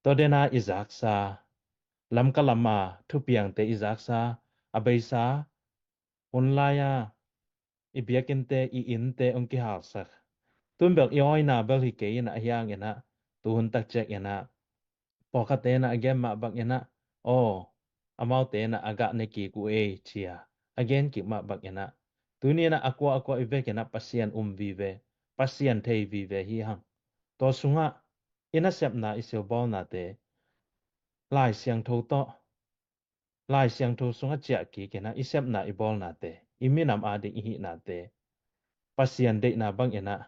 tua den ah i zaksa, Lamka lam a thupiangte i zaksa, a beisa, hun lai a i biakinnte, i innte hong kihalsak. Tun bel i awina bel hi kei in ah, a hiangin ah tu hun tak ciangin ah pawlkhatte in ah a gen mah bangin ah, aw, amaute in ah a gah ne kik uh ei ci a a gen kik mah bangin ah, tuni in ah a kua a kua i vekin ah Pasian um vive, Pasian thei vive hi hang. Tua sungah i nasepna, i silbawlnate Lai Siangtho tawh Lai Siangtho sungah ciah kik inah i sepna i bawlnate, i minam ading i hihnate Pasian deihna bang inah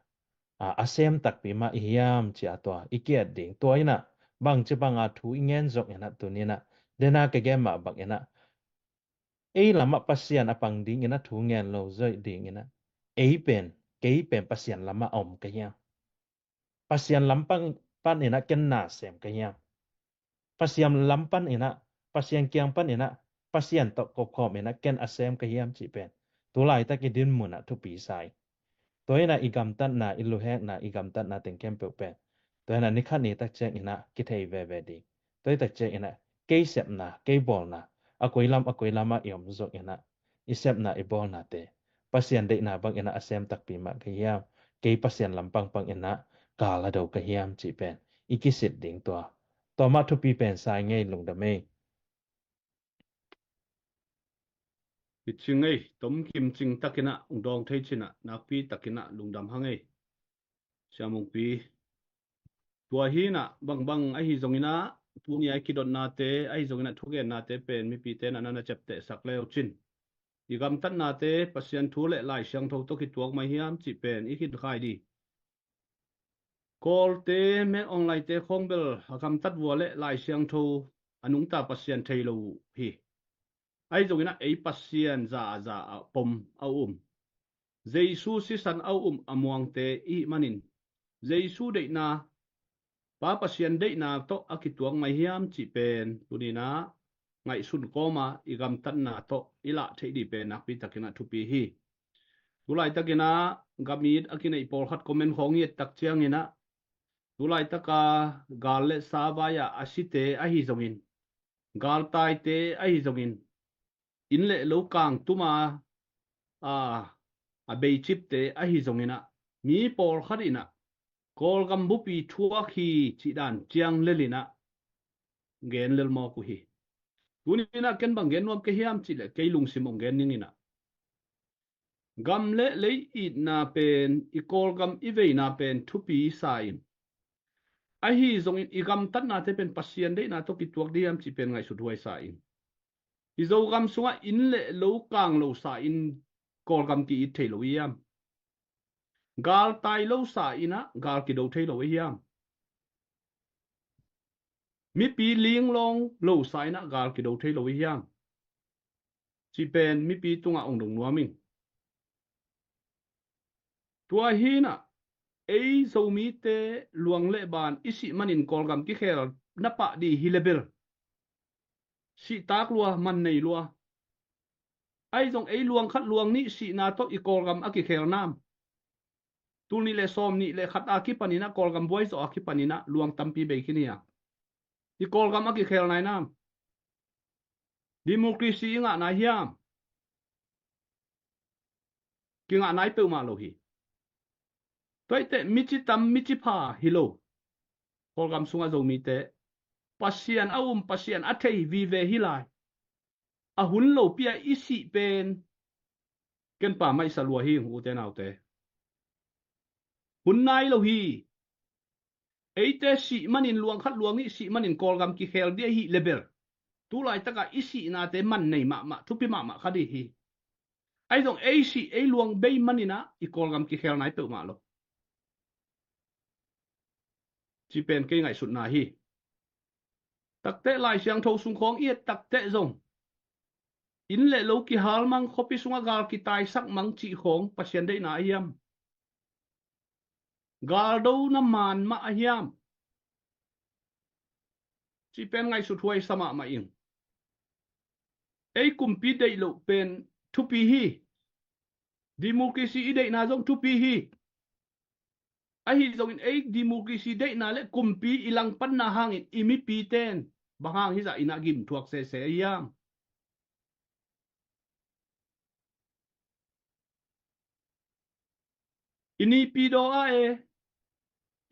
a, a sem takpi mah i hiam ci-a tua i kiat ding. Tua inah bangci banga thu i ngen zong inah tuni inah dena ka gen mah bang inah ei lamah Pasian a pang ding inah thu ngen lo zoih ding inah ei pen, kei pen Pasian lamah a om ka hiam? Pasian lam pan, pan inah ken na sem ka hiam? Pasian lam pan inah, Pasian kiang pan inah, Pasian tawh kopkhawm inah ken a sem ka hiam cih pen tu laitak i dinmun ah thupi sa ing. Tua inah i gamtatna, i luhekna, i gamtatna teng khempeuh pen tua inah ni khat ni tak ciang inah kithei veve ding. Tua i tak ciang inah kei sepna, kei bawlna, a koi lam, a koi lamah i om zong inah i sepna, i bawlnate Pasian deihna bang inah a sem takpi mah ka hiam? Kei Pasian lam pangpang inah gal a do ka hiam cih pen i kisit ding tua. Tua mah thupi pen sa ing ei, lungdam ei. Hi cing ei, tom kim cing tak inah ung dawng thei cin ah nakpi tak inah lungdam hang ei. Sia Mungpi. Tua hi inah bangbang ahi zong inah tuni a i kidotnate ahi zong inah thugennate pen mipite na na ciaptehsak le uh cin. I gamtatnate Pasian thu le Lai Siangtho tawh kituak mai hiam cih pen i khin khai ding. Kawlte, Min Aung Hlaingte khawng bel a gamtat vua le Lai Siangtho a nungta Pasian thei lo uh hi. Ahi zong inah ei Pasian za a za a pom a um, Jesu sisan a um a muangte i hih manin Jesu deihna, Pa Pasian deihna tawh a kituak mai hiam cih pen tuni inah ngaihsun kawma i gamtatna tawh i lah theih ding pen nakpi tak inah thupi hi. Tu laitak inah gam it a kineih pawlkhat comment khawng i et tak ciang inah tu laitaka gal le sa vai ah a site ahi zongin, galtaite ahi zongin, inn le lo kang tuma a, a beicipte ahi zong inah mi pawlkhat inah Kawlgam bupi thuak hi cih dan ciang lel inah gen lel mawk uh hi. Tuni inah ken bang gen nuam ka hiam cih leh kei lungsim ong gen ning inah gam le lei itna pen, i Kawlgam i veina pen thupi sa in, ahi zongin i gamtatnate pen Pasian deihna tawh kituak ding hiam cih pen ngaihsut huai sa in. I Zogam sungah inn le lo kang lo sa in Kawlgam ki-it thei lo i hiam? Gal tai lo sa inah gal kido thei lo i hiam? Mipi linglawng lo sa inah gal kido thei lo i hiam? Cih pen mipi tungah ong dong nuam ing. Tua hi inah ei Zomite luang le ban i sih manin Kawlgam kikhel na pah ding hi le bel sihtak lua, man nei lua. Ahi zong ei luang khat luang nih sihna tawh i Kawlgam a kikhel nam? Tul nih le sawm nih le khat a kipan inah Kawlgam buai zawh a kipan inah luang tampi bei khin hi a, i Kawlgam a kikhel nai nam? Democracy i ngah nai hiam? Kingah nai peuhmah lo hi. Tua hi teh mici tam mici pha hi lo. Kawlgam sungah Zomite Pasian a um, Pasian a thei vive hi lai. A hun lopi a i sih pen ken pa maisa lua hi, ute naute. Hun nai lo hi. Eite sih manin luang khat luang nih sih manin Kawlgam kikhel ding ahi le bel tu laitakah i sihnate man nei mahmah, thupi mahmah kha ding hi. Ahi zong ei sih ei luang bei man inah i Kawlgam kikhel nai peuhmah lo. Cih pen kei ngaihsutna hi. Takteh Lai Siangtho sung khawng i et takteh zong inn le lo kihal mang, khuapi sungah gal kitaisak mang cih khawng Pasian deihna a hiam? Galdo na man mah a hiam? Cih pen ngaihsut huai sa mahmah ing. Ei kumpi deih loh pen thupi hi. Democracy i deihna zong thupi hi. Ahi zongin ei democracy deihna le kumpi i langpanna hangin i mipiten bang hang hizah inah gimthuak sese a hiam? I Nipidaw ah e,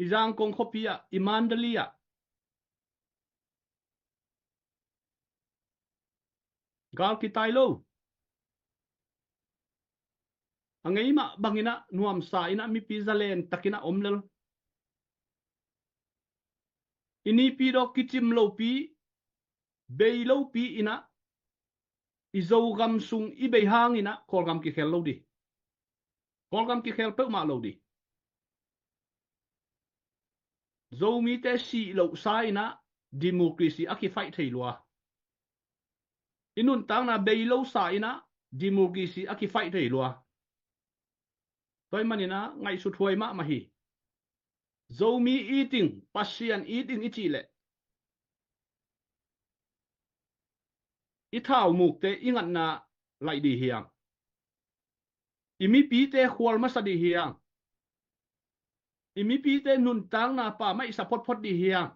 i Zangkong khuapi ah, i Mandalay ah gal kitai lo. A ngei mah bang inah nuamsa inah mipi zalen tak inah om lel. I Nipidaw kicim lopi, bei lopi inah I Zogam sung i bei hangin ah Kawlgam kikhel lo dih. Kawlgam kikhel peuhmah lo dih. Zomite sih lohsa in ah democracy a kifaih thei lua. I nuntakna bei lohsa in ah democracy a kifaih thei lua. Tua ahih manin ah ngaihsut huai mahmah hi. Zomi it ing, Pasian it ing i cih leh i thaumukte i ngatna laih dih hiam? I mipite khual masa dih hiam? I mipite nuntakna pammaih sa photphot dih hiam?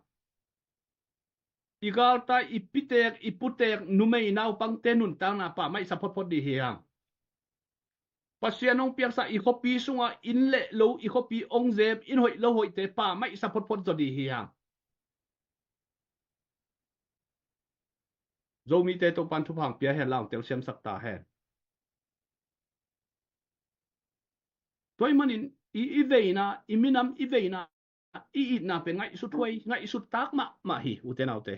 I galtai, i pitek, i putek, numei naupangte nuntakna pammaih sa photphot dih hiam? Pasian hong piaksa i khuapi sungah inn le lo, i khuapi hong zem, inn hoih lo hoihte pammaih sa photphot zaw dih hiam? Zomite Topan thupha hong pia hen la, hong telsiamsak ta hen. Tua ahih manin i, i veina, i minam i veina, i itna pen ngaihsut huai, ngaihsut tak mahmah hi, ute naute.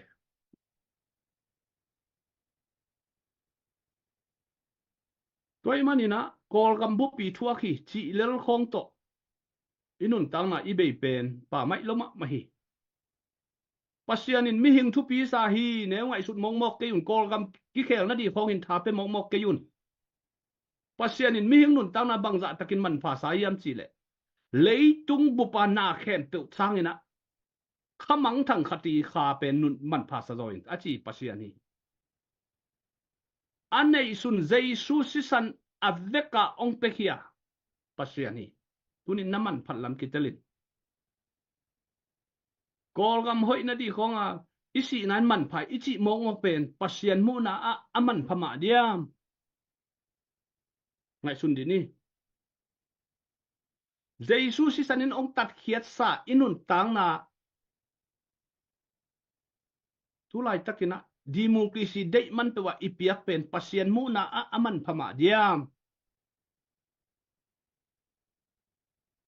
Tua ahih manin ah Kawlgam bup i thuak hi cih lel khawng tawh i nuntakna i bei pen pammaih lo mahmah hi. Pasian in mihing thupi sa hi, neu ngaihsut mawkmawk kei un, Kawlgam kikhel nadih khawngin tha pia mawkmawk kei un. Pasian in mihing nuntakna bangzah takin manpha sa hiam cih leh, leitung bup a na khempeuh sangin ah kha mangthang khat i kha pen nun manpha sa zaw in a ci Pasian hi. A neihsun Jesu sisan a vek a hong piakhia Pasian hi. Tuni in na manphat lam kitel in. Kawlgam hoih nadih khawng a i sihna in manpha i cih mawkmawk pen Pasian muhna ah a manpha mah diam? Ngaihsun dih ni. Jesu sisan in hong tatkhiatsa i nuntakna tu laitakin ah democracy deih man peuh ah i piak pen Pasian muhna ah a manpha mah diam?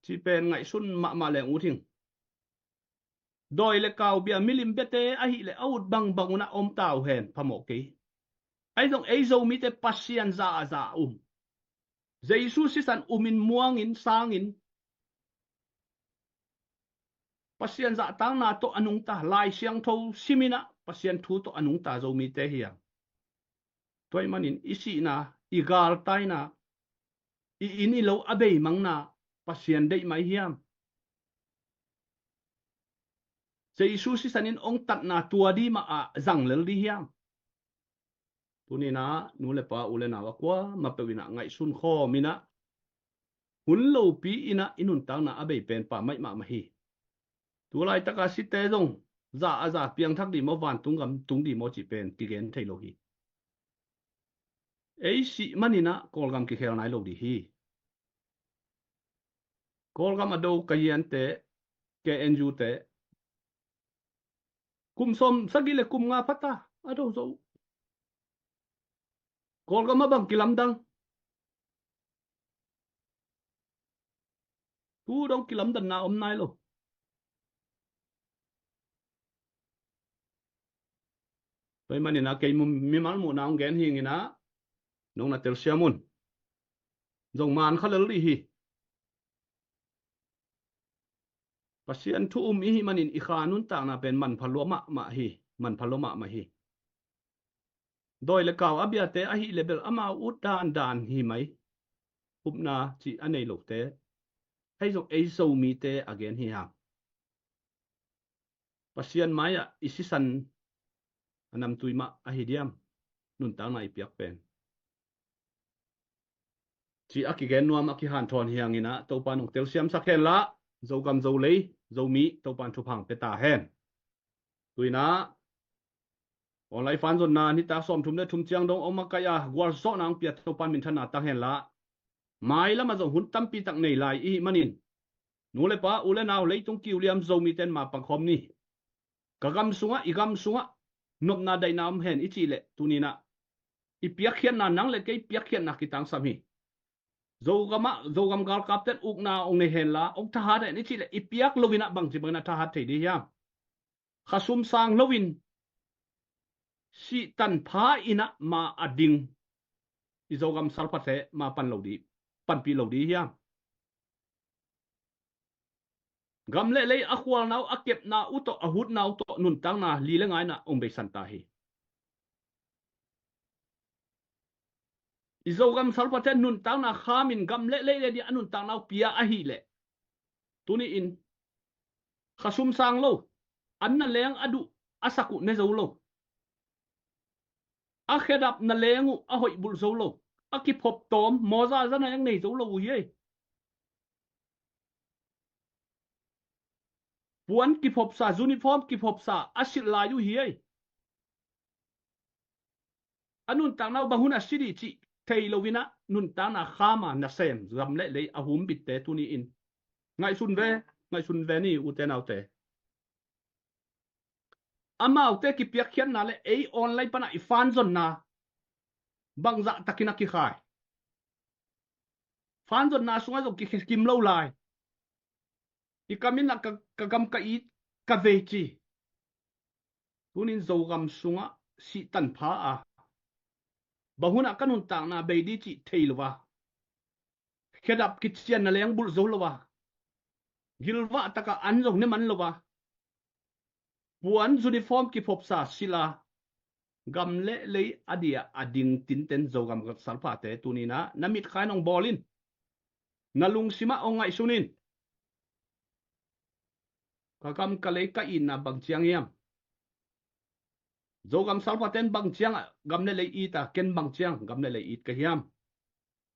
Cih pen ngaihsun mahmah leng ut hing. Dawi le kau bia, milim biate ahih leh a ut bangbang un ah om ta uh hen, phamawh kei. Ahi zong ei Zomite Pasian za a za um, Jesu sisan umin muangin sangin Pasian zahtakna tawh a nungta, Lai Siangtho simin ah Pasian thu tawh a nungta Zomite hi a. Tua ahih manin i sihna, i galtaina, i inn i lo a beimangna Pasian deih mai hiam? Jesu sisan in hong tatna tua dih mah ah zang lel dih hiam? Tuni in ah nu le pa, u le nau a kuamah peuh in ah ngaihsun khawm in ah hun lopi in ah i nuntakna a bei pen pammaih mahmah hi. Tu laitaka site zong za a za piangthak dih maw, vantung gam tung dih maw cih pen kigen thei lo hi. Ei sih manin ah Kawlgam kikhel nai lo dih hi. Kawlgam a do Kayin te, K N U te, kum sawm sagih le kum nga phata a do zo. Kawlgam a bang kilamdang? Tu dong kilamdanna om nai lo. Tua ahih manin ah kei mimal muhna hong gen hi ing in ah, nong na telsiam un. Zong man kha lel dih hi. Pasian thu um i hih manin i kha nuntakna pen manpha lua mahmah hi. Manpha lua mahmah hi. Dawi le kau a biate ahih leh bel amau ut dandan hi mai. Upna cih a nei lote, ahi zong ei Zomite a gen hi hang. Pasian mai-ah i sisan a namtui mah ahi diam, nuntakna i piak pen? Ci a kigen nuam a kihanthawn hi hang in ah Topa nong telsiamsak hen la, Zogam Zolei Zomi Topa in thupha hong pia ta hen. Tu in ah online fan zonna nitak sawmthum le thum ciang dong om a kai a gualzawhna hong pia Topa in minthanna tang hen la, mailam ah zong hun tampi tak nei lai i hih manin, nu le pa, u le nau, leitung kiuliam Zomite in ma pangkhawm ni. Ka gam sungah, i gam sungah nopna daihna om hen i cih leh, tuni in ah i piakkhiatna, nang le kei piakkhiatna kitangsam hi. Zogam ah Zogam galkapte in ukna hong nei hen la, hong thahat hen i cih leh, i piak lo in ah bangci bangin ah thahat thei dih hiam? Khasum sang loin sihtan pha in ah ma a ding i Zogam salphate ma pan lo dih, panpih lo dih hiam? Gam le lei a khualna uh, a kepna uh tawh, a hutna uh tawh nuntakna li le nga in ah hong beisan ta hi. I Zogam salphate nuntakna khamin gam le lei le dih a nuntakna uh pia ahih leh, tuni in khasum sang lo, an na leng a duh a sak uh ne zo lo, a khedap na leng uh a hoih bulh zo lo, a kiphop tawm mawza za na leng nei zo lo uh hi ei. Puan kiphopsa, uniform kiphopsa a silh lai uh hi ei. A nuntakna uh bang hun a si dih cih thei lo in ah nuntakna kham a nasem gam le lei a humbitte tuni in ngaihsun ve, ngaihsun ve ni ute naute. Amaute kipiakkhiatna le ei online pan ah i fanzonna bangzah takin a kikhai. Fanzonna sungah zong kikhia kim lo lai. I kam in ah ka, ka gam ka it ka vei ci. Tunin Zogam sungah sihtan pha a, bang hun ah ka nuntakna bei dih cih thei lo a, khedap kicianna leng bulh zo lo a, gilvah takah an zong ne man lo a, puan uniform kiphopsa silh a, gam le lei a dih a ding tinten Zogam salphate tuni in ah na mitkha in hong bawl in. Na lungsim ah hong ngaihsun in. Ka gam ka lei ka itna bang ciang hiam? Zogam salphaten bang ciang ah gam le lei it a, ken bang ciang gam le lei it ka hiam?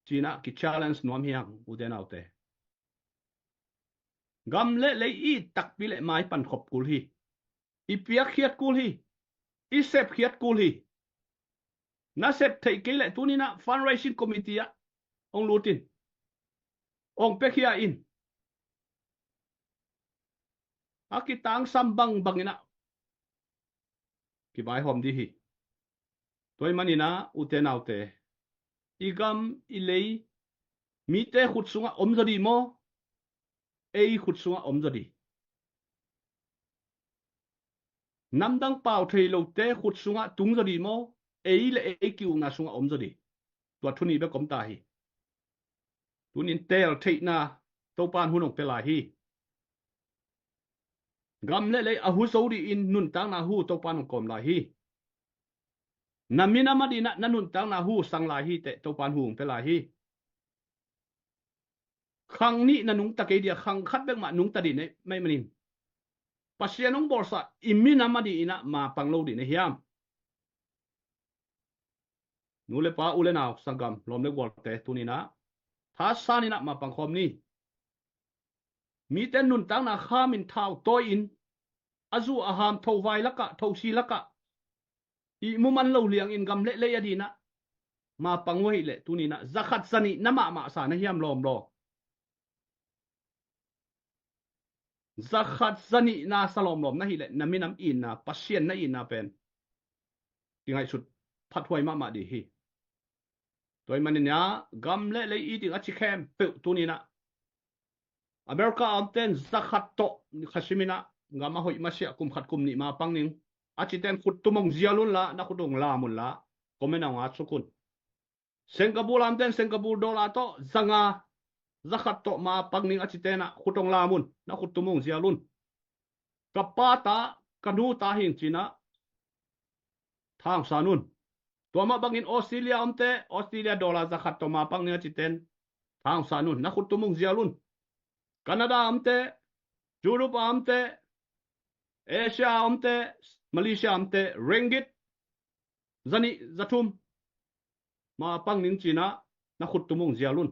Ci in ah ki challenge nuam hi hang ute naute. Gam le lei it takpi leh mai pan khop kul hi. I piakkhiat kul hi. I sepkhiat kul hi. Na sep theih kei leh tuni in ah fundraising committee ah hong lut in, hong piakhia in. A kitangsam bangbang in ah kivaihawm dih hi. Tua ahih manin ah ute naute, i gam i lei mite khut sungah om zaw dih maw, ei khut sungah om zaw dih? Namdang pau thei lote khut sungah tung zaw dih maw, ei le ei ki-ukna sungah om zaw dih? Tua thu nih bek om ta hi. Tunin teel theihna Topa'n hun hong pia lai hi. Gam le lei a hu zo dih in nuntakna hu Topa'n hong kawm lai hi. Na minam a dih in ah na nuntakna hu sang lai hi teh, Topa'n hu hong pia lai hi. Khang nih na nungta kei dih a, khang khat bek mah nungta dih na hih manin Pasian hong bawlsa i minam a dih in ah ma pang lo dih na hiam? Nu le pa, u le nau, sanggam, lawm le gualte, tuni in ah thasan in ah ma pang khawm ni. Mite nuntakna kham in, thau tawi in, a zu a ham, tho vai lakah, tho si lakah ihmu man lo liang in gam le lei a dih in ah ma pang uh ahih leh tuni in ah za khat za nih na mahmah sa na hiam lawm law? Za khat za nih na sa lawmlawm na hih leh na minam itna, Pasian na itna pen kingaihsut phathuai mahmah dih hi. Tua ahih manin ah gam le lei it ding a ci khempeuh tuni in ah America a omte'n za khat tawh kha sim in ah gam a hoih masiah kum khat kum nih ma pang ning a cite'n khut tum hong zial un la, na khut hong lam un la, comment ah hong at suk un. Singapore a omte'n Singapore dollar tawh za nga, za khat tawh ma pang ning a cite'n ah khut hong lam un, na khut tum hong zial un. Ka pa ta, ka nu ta hi ing ci in ah tha hong san un. Tua mah bangin Australia a omte, Australia dollar za khat tawh ma pang ning a cite'n tha hong san un, na khut tum hong zial un. Canada a omte, Europe a omte, Asia a omte, Malaysia a omte, ringgit za nih, za thum ma pang ning ci in ah na khut tum hong zial un.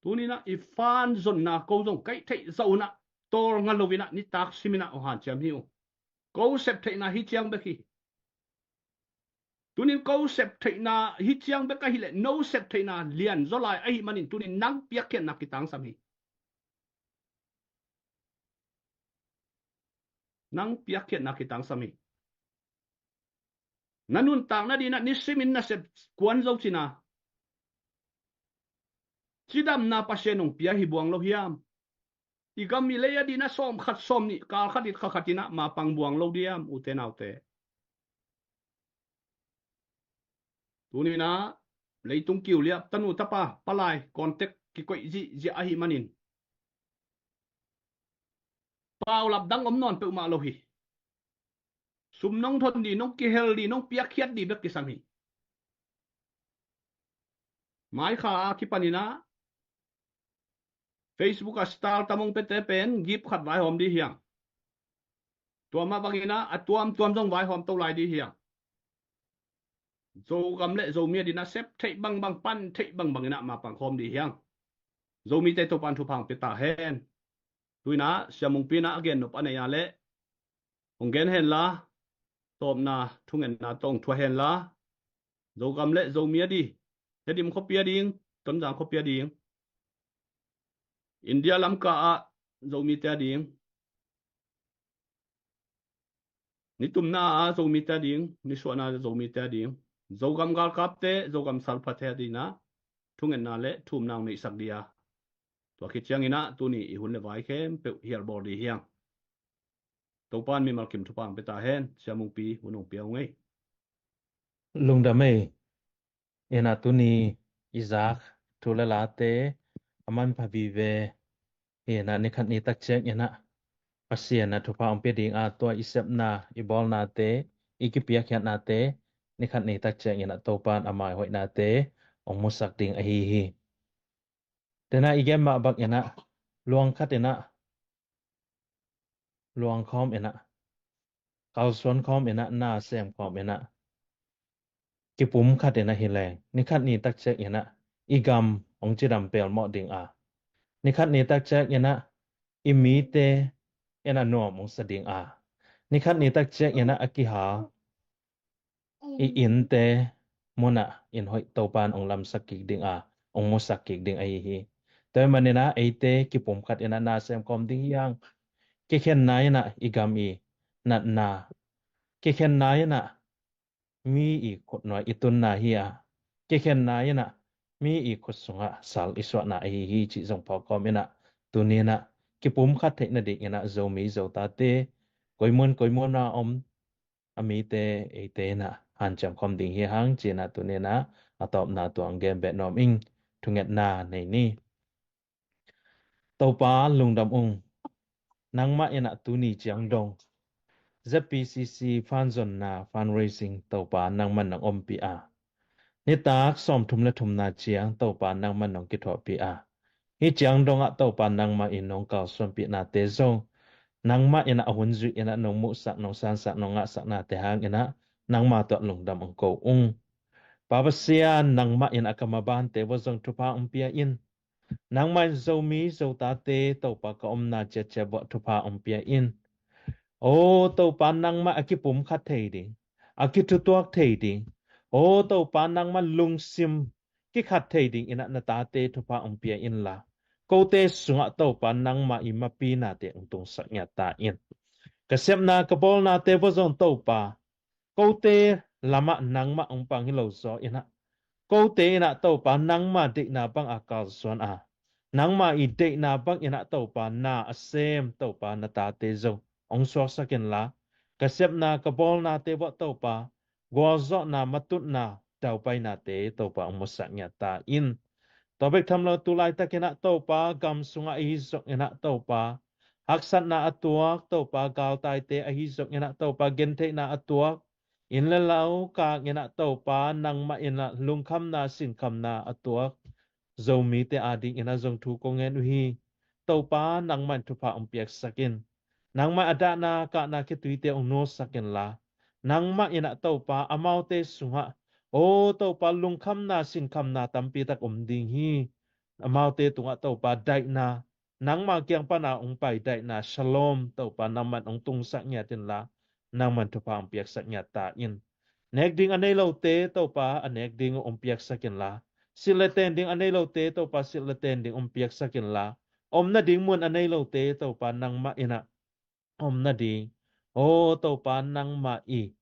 Tuni in ah i fan zonna ko zong ka hih theih zah un ah tawlnga lo in ah nitak sim in ah hong hanciam hi uh. Ko sep theihna hi ciang bek hi. Tunin ko sep theihna hi ciang bek ahih leh no sep theihna lian zaw lai ahih manin tunin nang piakkhiatna kitangsam hi. Nang piakkhiatna kitangsam hi. Na nuntakna ding ah nisimin nasep kuan zo cin a, cidamna Pasian hong pia hi buang lo hiam? I gam i lei a ding ah sawm khat sawm nih, kal khat it kha khat in ah ma pang buang lo diam, ute naute? Tuni-in ah leitung kiuliap, tanu tapa, palai, contact kikoih zihziah ahih manin paulap dang om nawn peuhmah lo hi. Sum nong thon ding, nong kihel ding, nong piakkhiat ding bek kisam hi. Mai kha a kipanin ah Facebook a star tam hong piate pen gift khat vaihawm ding hi hang. Tua mah bangin ah a tuamtuam zong vaihawm to lai ding hi hang. Zogam le Zomi adingin ah sep theih bangbang, pan theih bangbangin ah ma pangkhawm ding hi hang. Zomite Topa'n thupha hong pia ta hen. Tu-in ah Sia Mungpi in ah a gennop a nei a leh hong gen hen la, tawpna thungetna tawh hong thuah hen la. Zogam le Zomi ading, Tedim khuapi ading, Tonzang khuapi ading, India lamka ah Zomite ading, nitumna ah Zomite ading, nisuahna Zomite ading, Zogam galkapte, Zogam salphate adingin ah thungetna le thumna hong neihsak ding a, tua khit ciangin ah tuni i hun le vai khempeuh hial bawl ding hi hang. Topa'n mimal kim thupha hong pia ta hen. Sia Mungpi, hun hong pia ung ei. Lungdam ei. Ina tuni i zak thu le late a manpha vive. Ina ni khat ni tak ciangin ah Pasian in ah thupha hong pia ding a, tua i sepna, i bawlnate, i kipiakkhiatnate ni khat ni tak ciangin ah Topa'n a maihoihnate hong musak ding ahi hi. Tena i gen mah bangin ah luang khatin ah luang khawm in ah, kalsuan khawm in ah, na sem khawm in ah, kipum khatin ah hi leng, ni khat ni tak ciangin ah i gam hong cidam pelmawh ding a, ni khat ni tak ciangin ah i mite in ah nuam hong sa ding a, ni khat ni tak ciangin ah a kihal i innte munah inn hoih Topa'n hong lamsak kik ding a, hong musak kik ding ahi hi. Tua ahih manin ah eite kipum khatin ah na sem khawm ding hi hang. Kikhenna in ah i gam i natna, kikhenna in ah mi i khutnuai i tunna hi a, kikhenna in ah mi i khut sungah sal i suahna ahi hi cih zong phawk kawm in ah, tuni in ah kipum khat theih nadingin ah Zomi Zotate, koimun koimun a om a mite eite in ah hanciam khawm ding hi hang ci-in ah tuni in ah a tawpna tua hong gen beh nuam ing. Thungetna nei ni. Topa lungdam ung. Nangmah in ah tuni ciang dong Z P C C fanzonna, fundraising, Topa nangmah in nong ompih a, nitak sawmthum le thumna ciang Topa nangmah in nong kithuahpih a, hih ciang dongah Topa nangmah in nong kalsuanpihnate zong, nangmah in ah a hun zuih in ah nong muhsak, nong sansak, nong ngahsaknate hangin ah nangma tawh lungdam hong ko ung. Pa Pasian, nangmah in ah ka mabante uah zong thupha hong pia in. Nangmah in Zomi Zotate Topa ka omna ciatciat uah thupha hong pia in. O Topa, nangmah a kipum khat thei ding, a kithutuak thei ding, O Topa, nangmah lungsim kikhat thei dingin ah na tate thupha hong pia inla, kote sungah Topa nangmah i mapinate hong tungsak ngiat ta in. Ka sepna ka bawlnate uah zong Topa, kote lamah nangmah hong pang hi lo zaw in ah, kote in ah Topa nangma deihna bang a kalsuan a, nangma i deihna bangin ah Topa na a sem Topa na tate zong hong suaksak inla, ka sepna ka bawlnate uah Topa gualzawhna, matutna, daupainate Topa hong musak ngiat ta in. Tua bek tham lo tu laitakin ah Topa gam sungah ahi zongin ah Topa haksatna a tuak, Topa galtaite ahi zongin ah Topa gentheihna a tuak, inn le lo kangin ah Topa nangmah in ah lungkhamna sinkhamna a tuak Zomite adingin ah zong thu kong ngen uh hi. Topa nangmah in thupha hong piaksak in. Nangmah a dahna kahna khituite hong nuasak inla, nangmah in ah Topa amaute sungah, O Topa, lungkhamna sinkhamna tampi tak om ding hi. Amaute tungah Topa daihna, nangma kiang pana hong pai daihna, shalom, Topa nangmah in hong tungsak ngiat inla, nangmah in thupha hong piaksak ngiat ta in. Nek ding a nei lote Topa a nek ding hong piaksak inla, silh le ten ding a nei lote Topa silh le ten ding hong piaksak inla, om nading mun a nei lote Topa nangmah in ah om nading, O Topa nangmah i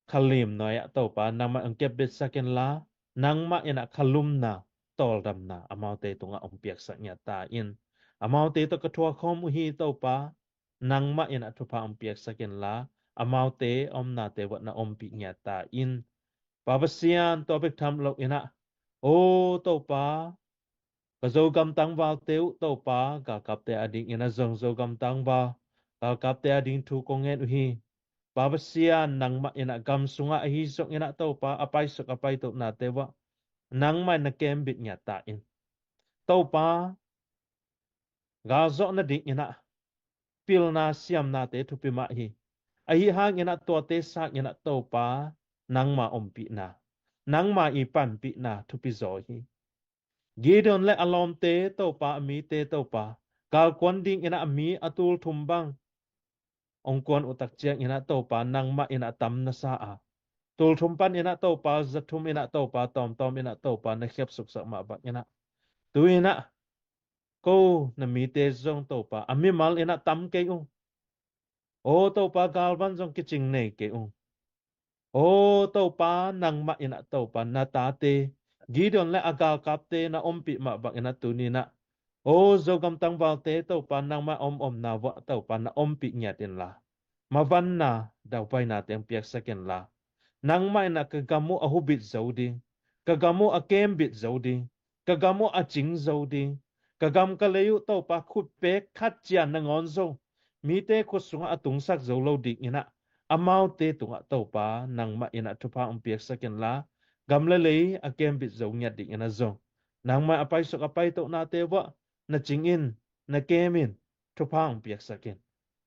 khalim nuai-ah Topa nangmah hong kepbetsak inla, nangmah in ah khalumna, tawldamna amaute tungah hong piaksak ngiat ta in. Amaute tawh ka thuak khawm uh hi Topa, nangmah in ah thupha hong piaksak inla, amaute omnate uah na ompih ngiat ta in. Pa Pasian, tua bek tham lo in ah, o Topa, ka Zogam tangvalte uh Topa, galkapte adingin ah zong Zogam tangval galkapte ading thu kong ngen uh hi. Pa Pasian, nangmah in ah gam sungah ahi zongin ah Topa, a paisuk a paitohnate uah nangmah in na kembit ngiat ta in. Topa, galzawh nadingin ah pilna siamnate thupi mah hi. Ahi hangin ah tuate sangin ah Topa, nangma ompihna, nangma i panpihna thupi zaw hi. Gideon le a lawmte Topa, a mite Topa, galkuan dingin ah a mi a tul thum bang hong kuan uh tak ciangin ah Topa, nangmah in ah tam na sa a, tul thum panin ah Topa, za thum in ah Topa, tawmtawm in ah Topa, na khiapsuksak mah bangin ah, tu-in ah ko na mite zong Topa, a mimal in ah tam kei ung. O Topa, galvan zong kicing nei kei ung. O Topa, nangmah in ah Topa, na tate Gideon le a galkapte na ompih mah bangin ah tuni-in ah, o Zogam tangvalte Topa, nangmah omomna uah Topa, na ompih ngiat inla, mavanna daupaina teng piaksak inla, nangmah in ah ka gam uh a hubit zo ding, ka gam uh a kembit zo ding, ka gam uh a cing zo ding, ka gam ka lei uh Topa, khutpek khat cian nangawn zo, mite khut sungah a tungsak zo lo dingin ah, amaute tungah Topa, nangmah in ah thupha hong piaksak inla, gam le lei a kembit zo ngiat dingin ah zong, nangmah a paisuk a paitohnate uah na cing in, na kem in, thupha hong piaksak in.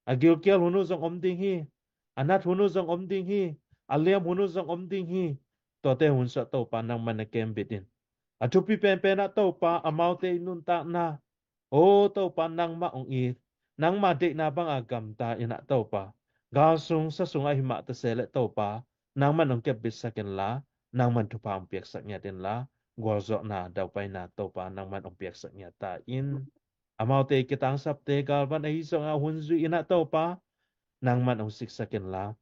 A gilkial hun uh zong om ding hi, a nat hun uh zong om ding hi, a liam hun uh zong om ding hi. Tuate hun sungah Topa, nangmah na kembit in. A thupi penpen ah Topa, amaute i nuntakna, o Topa, nangmah hong it, nangma deihna banga gamta in ah Topa, gal sung sa sungah hi mah ta se leh Topa, nangmah in hong kepbitsak inla, nangmah in thupha hong piaksak ngiat inla, gualzawhna daupaina Topa, nangmah in hong piaksak ngiat ta in. Amaute i kitangsapte galvan ahi zongin ah hun zui in ah Topa, nangmah in hong siksak inla,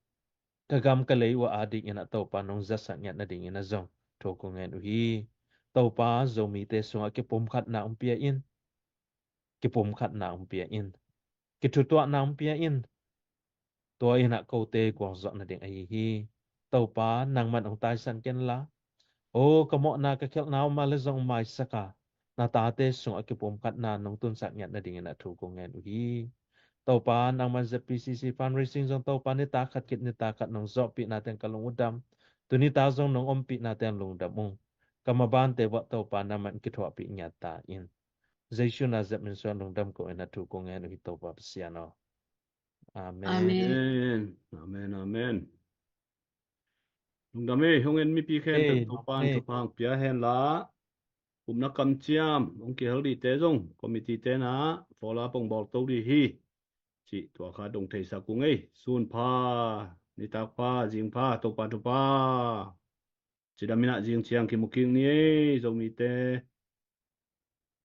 ka gam ka lei uh a dingin ah Topa, nong zatsak ngiat nadingin ah zong thu kong ngen uh hi. Topa, Zomite sungah kipumkhatna hong pia in, kipumkhatna hong pia in, kithutuahna hong pia in. Tua in ah kote gualzawh nading ahi hi. Topa, nangmah in hong taisan kenla, o ka mawhna ka khialhna uh mah leh zong maisak a, na tate sungah kipumkhatna nong tunsak ngiat nadingin ah thu kong ngen uh hi. Topa, nangmah in ZPCC fundraising zong Topa, nitak khat khit nitak khat nong zawhpihna teng ka lung uh dam, tuni tak zong nong ompihna teng lungdam ung. Ka mabante uah Topa, nangmah in kithuahpih ngiat ta in. Jesu Nazareth min suang lungdam ko in ah thu kong ngen uh hi, Topa Pasian aw. Amen. Amen. Amen, amen. Lungdam ei, hong en mipi khempeuh Topa'n thupha hong pia hen la, upna kamciam hong kihel dingte zong committee te'n ah follow up hong bawl to ding hi, cih tua kha dong theisak ung ei. Sun pha, nitak pha, zing pha, Topa thupha. Cidam in ah zing ciang kimu kik ni ei, Zomite.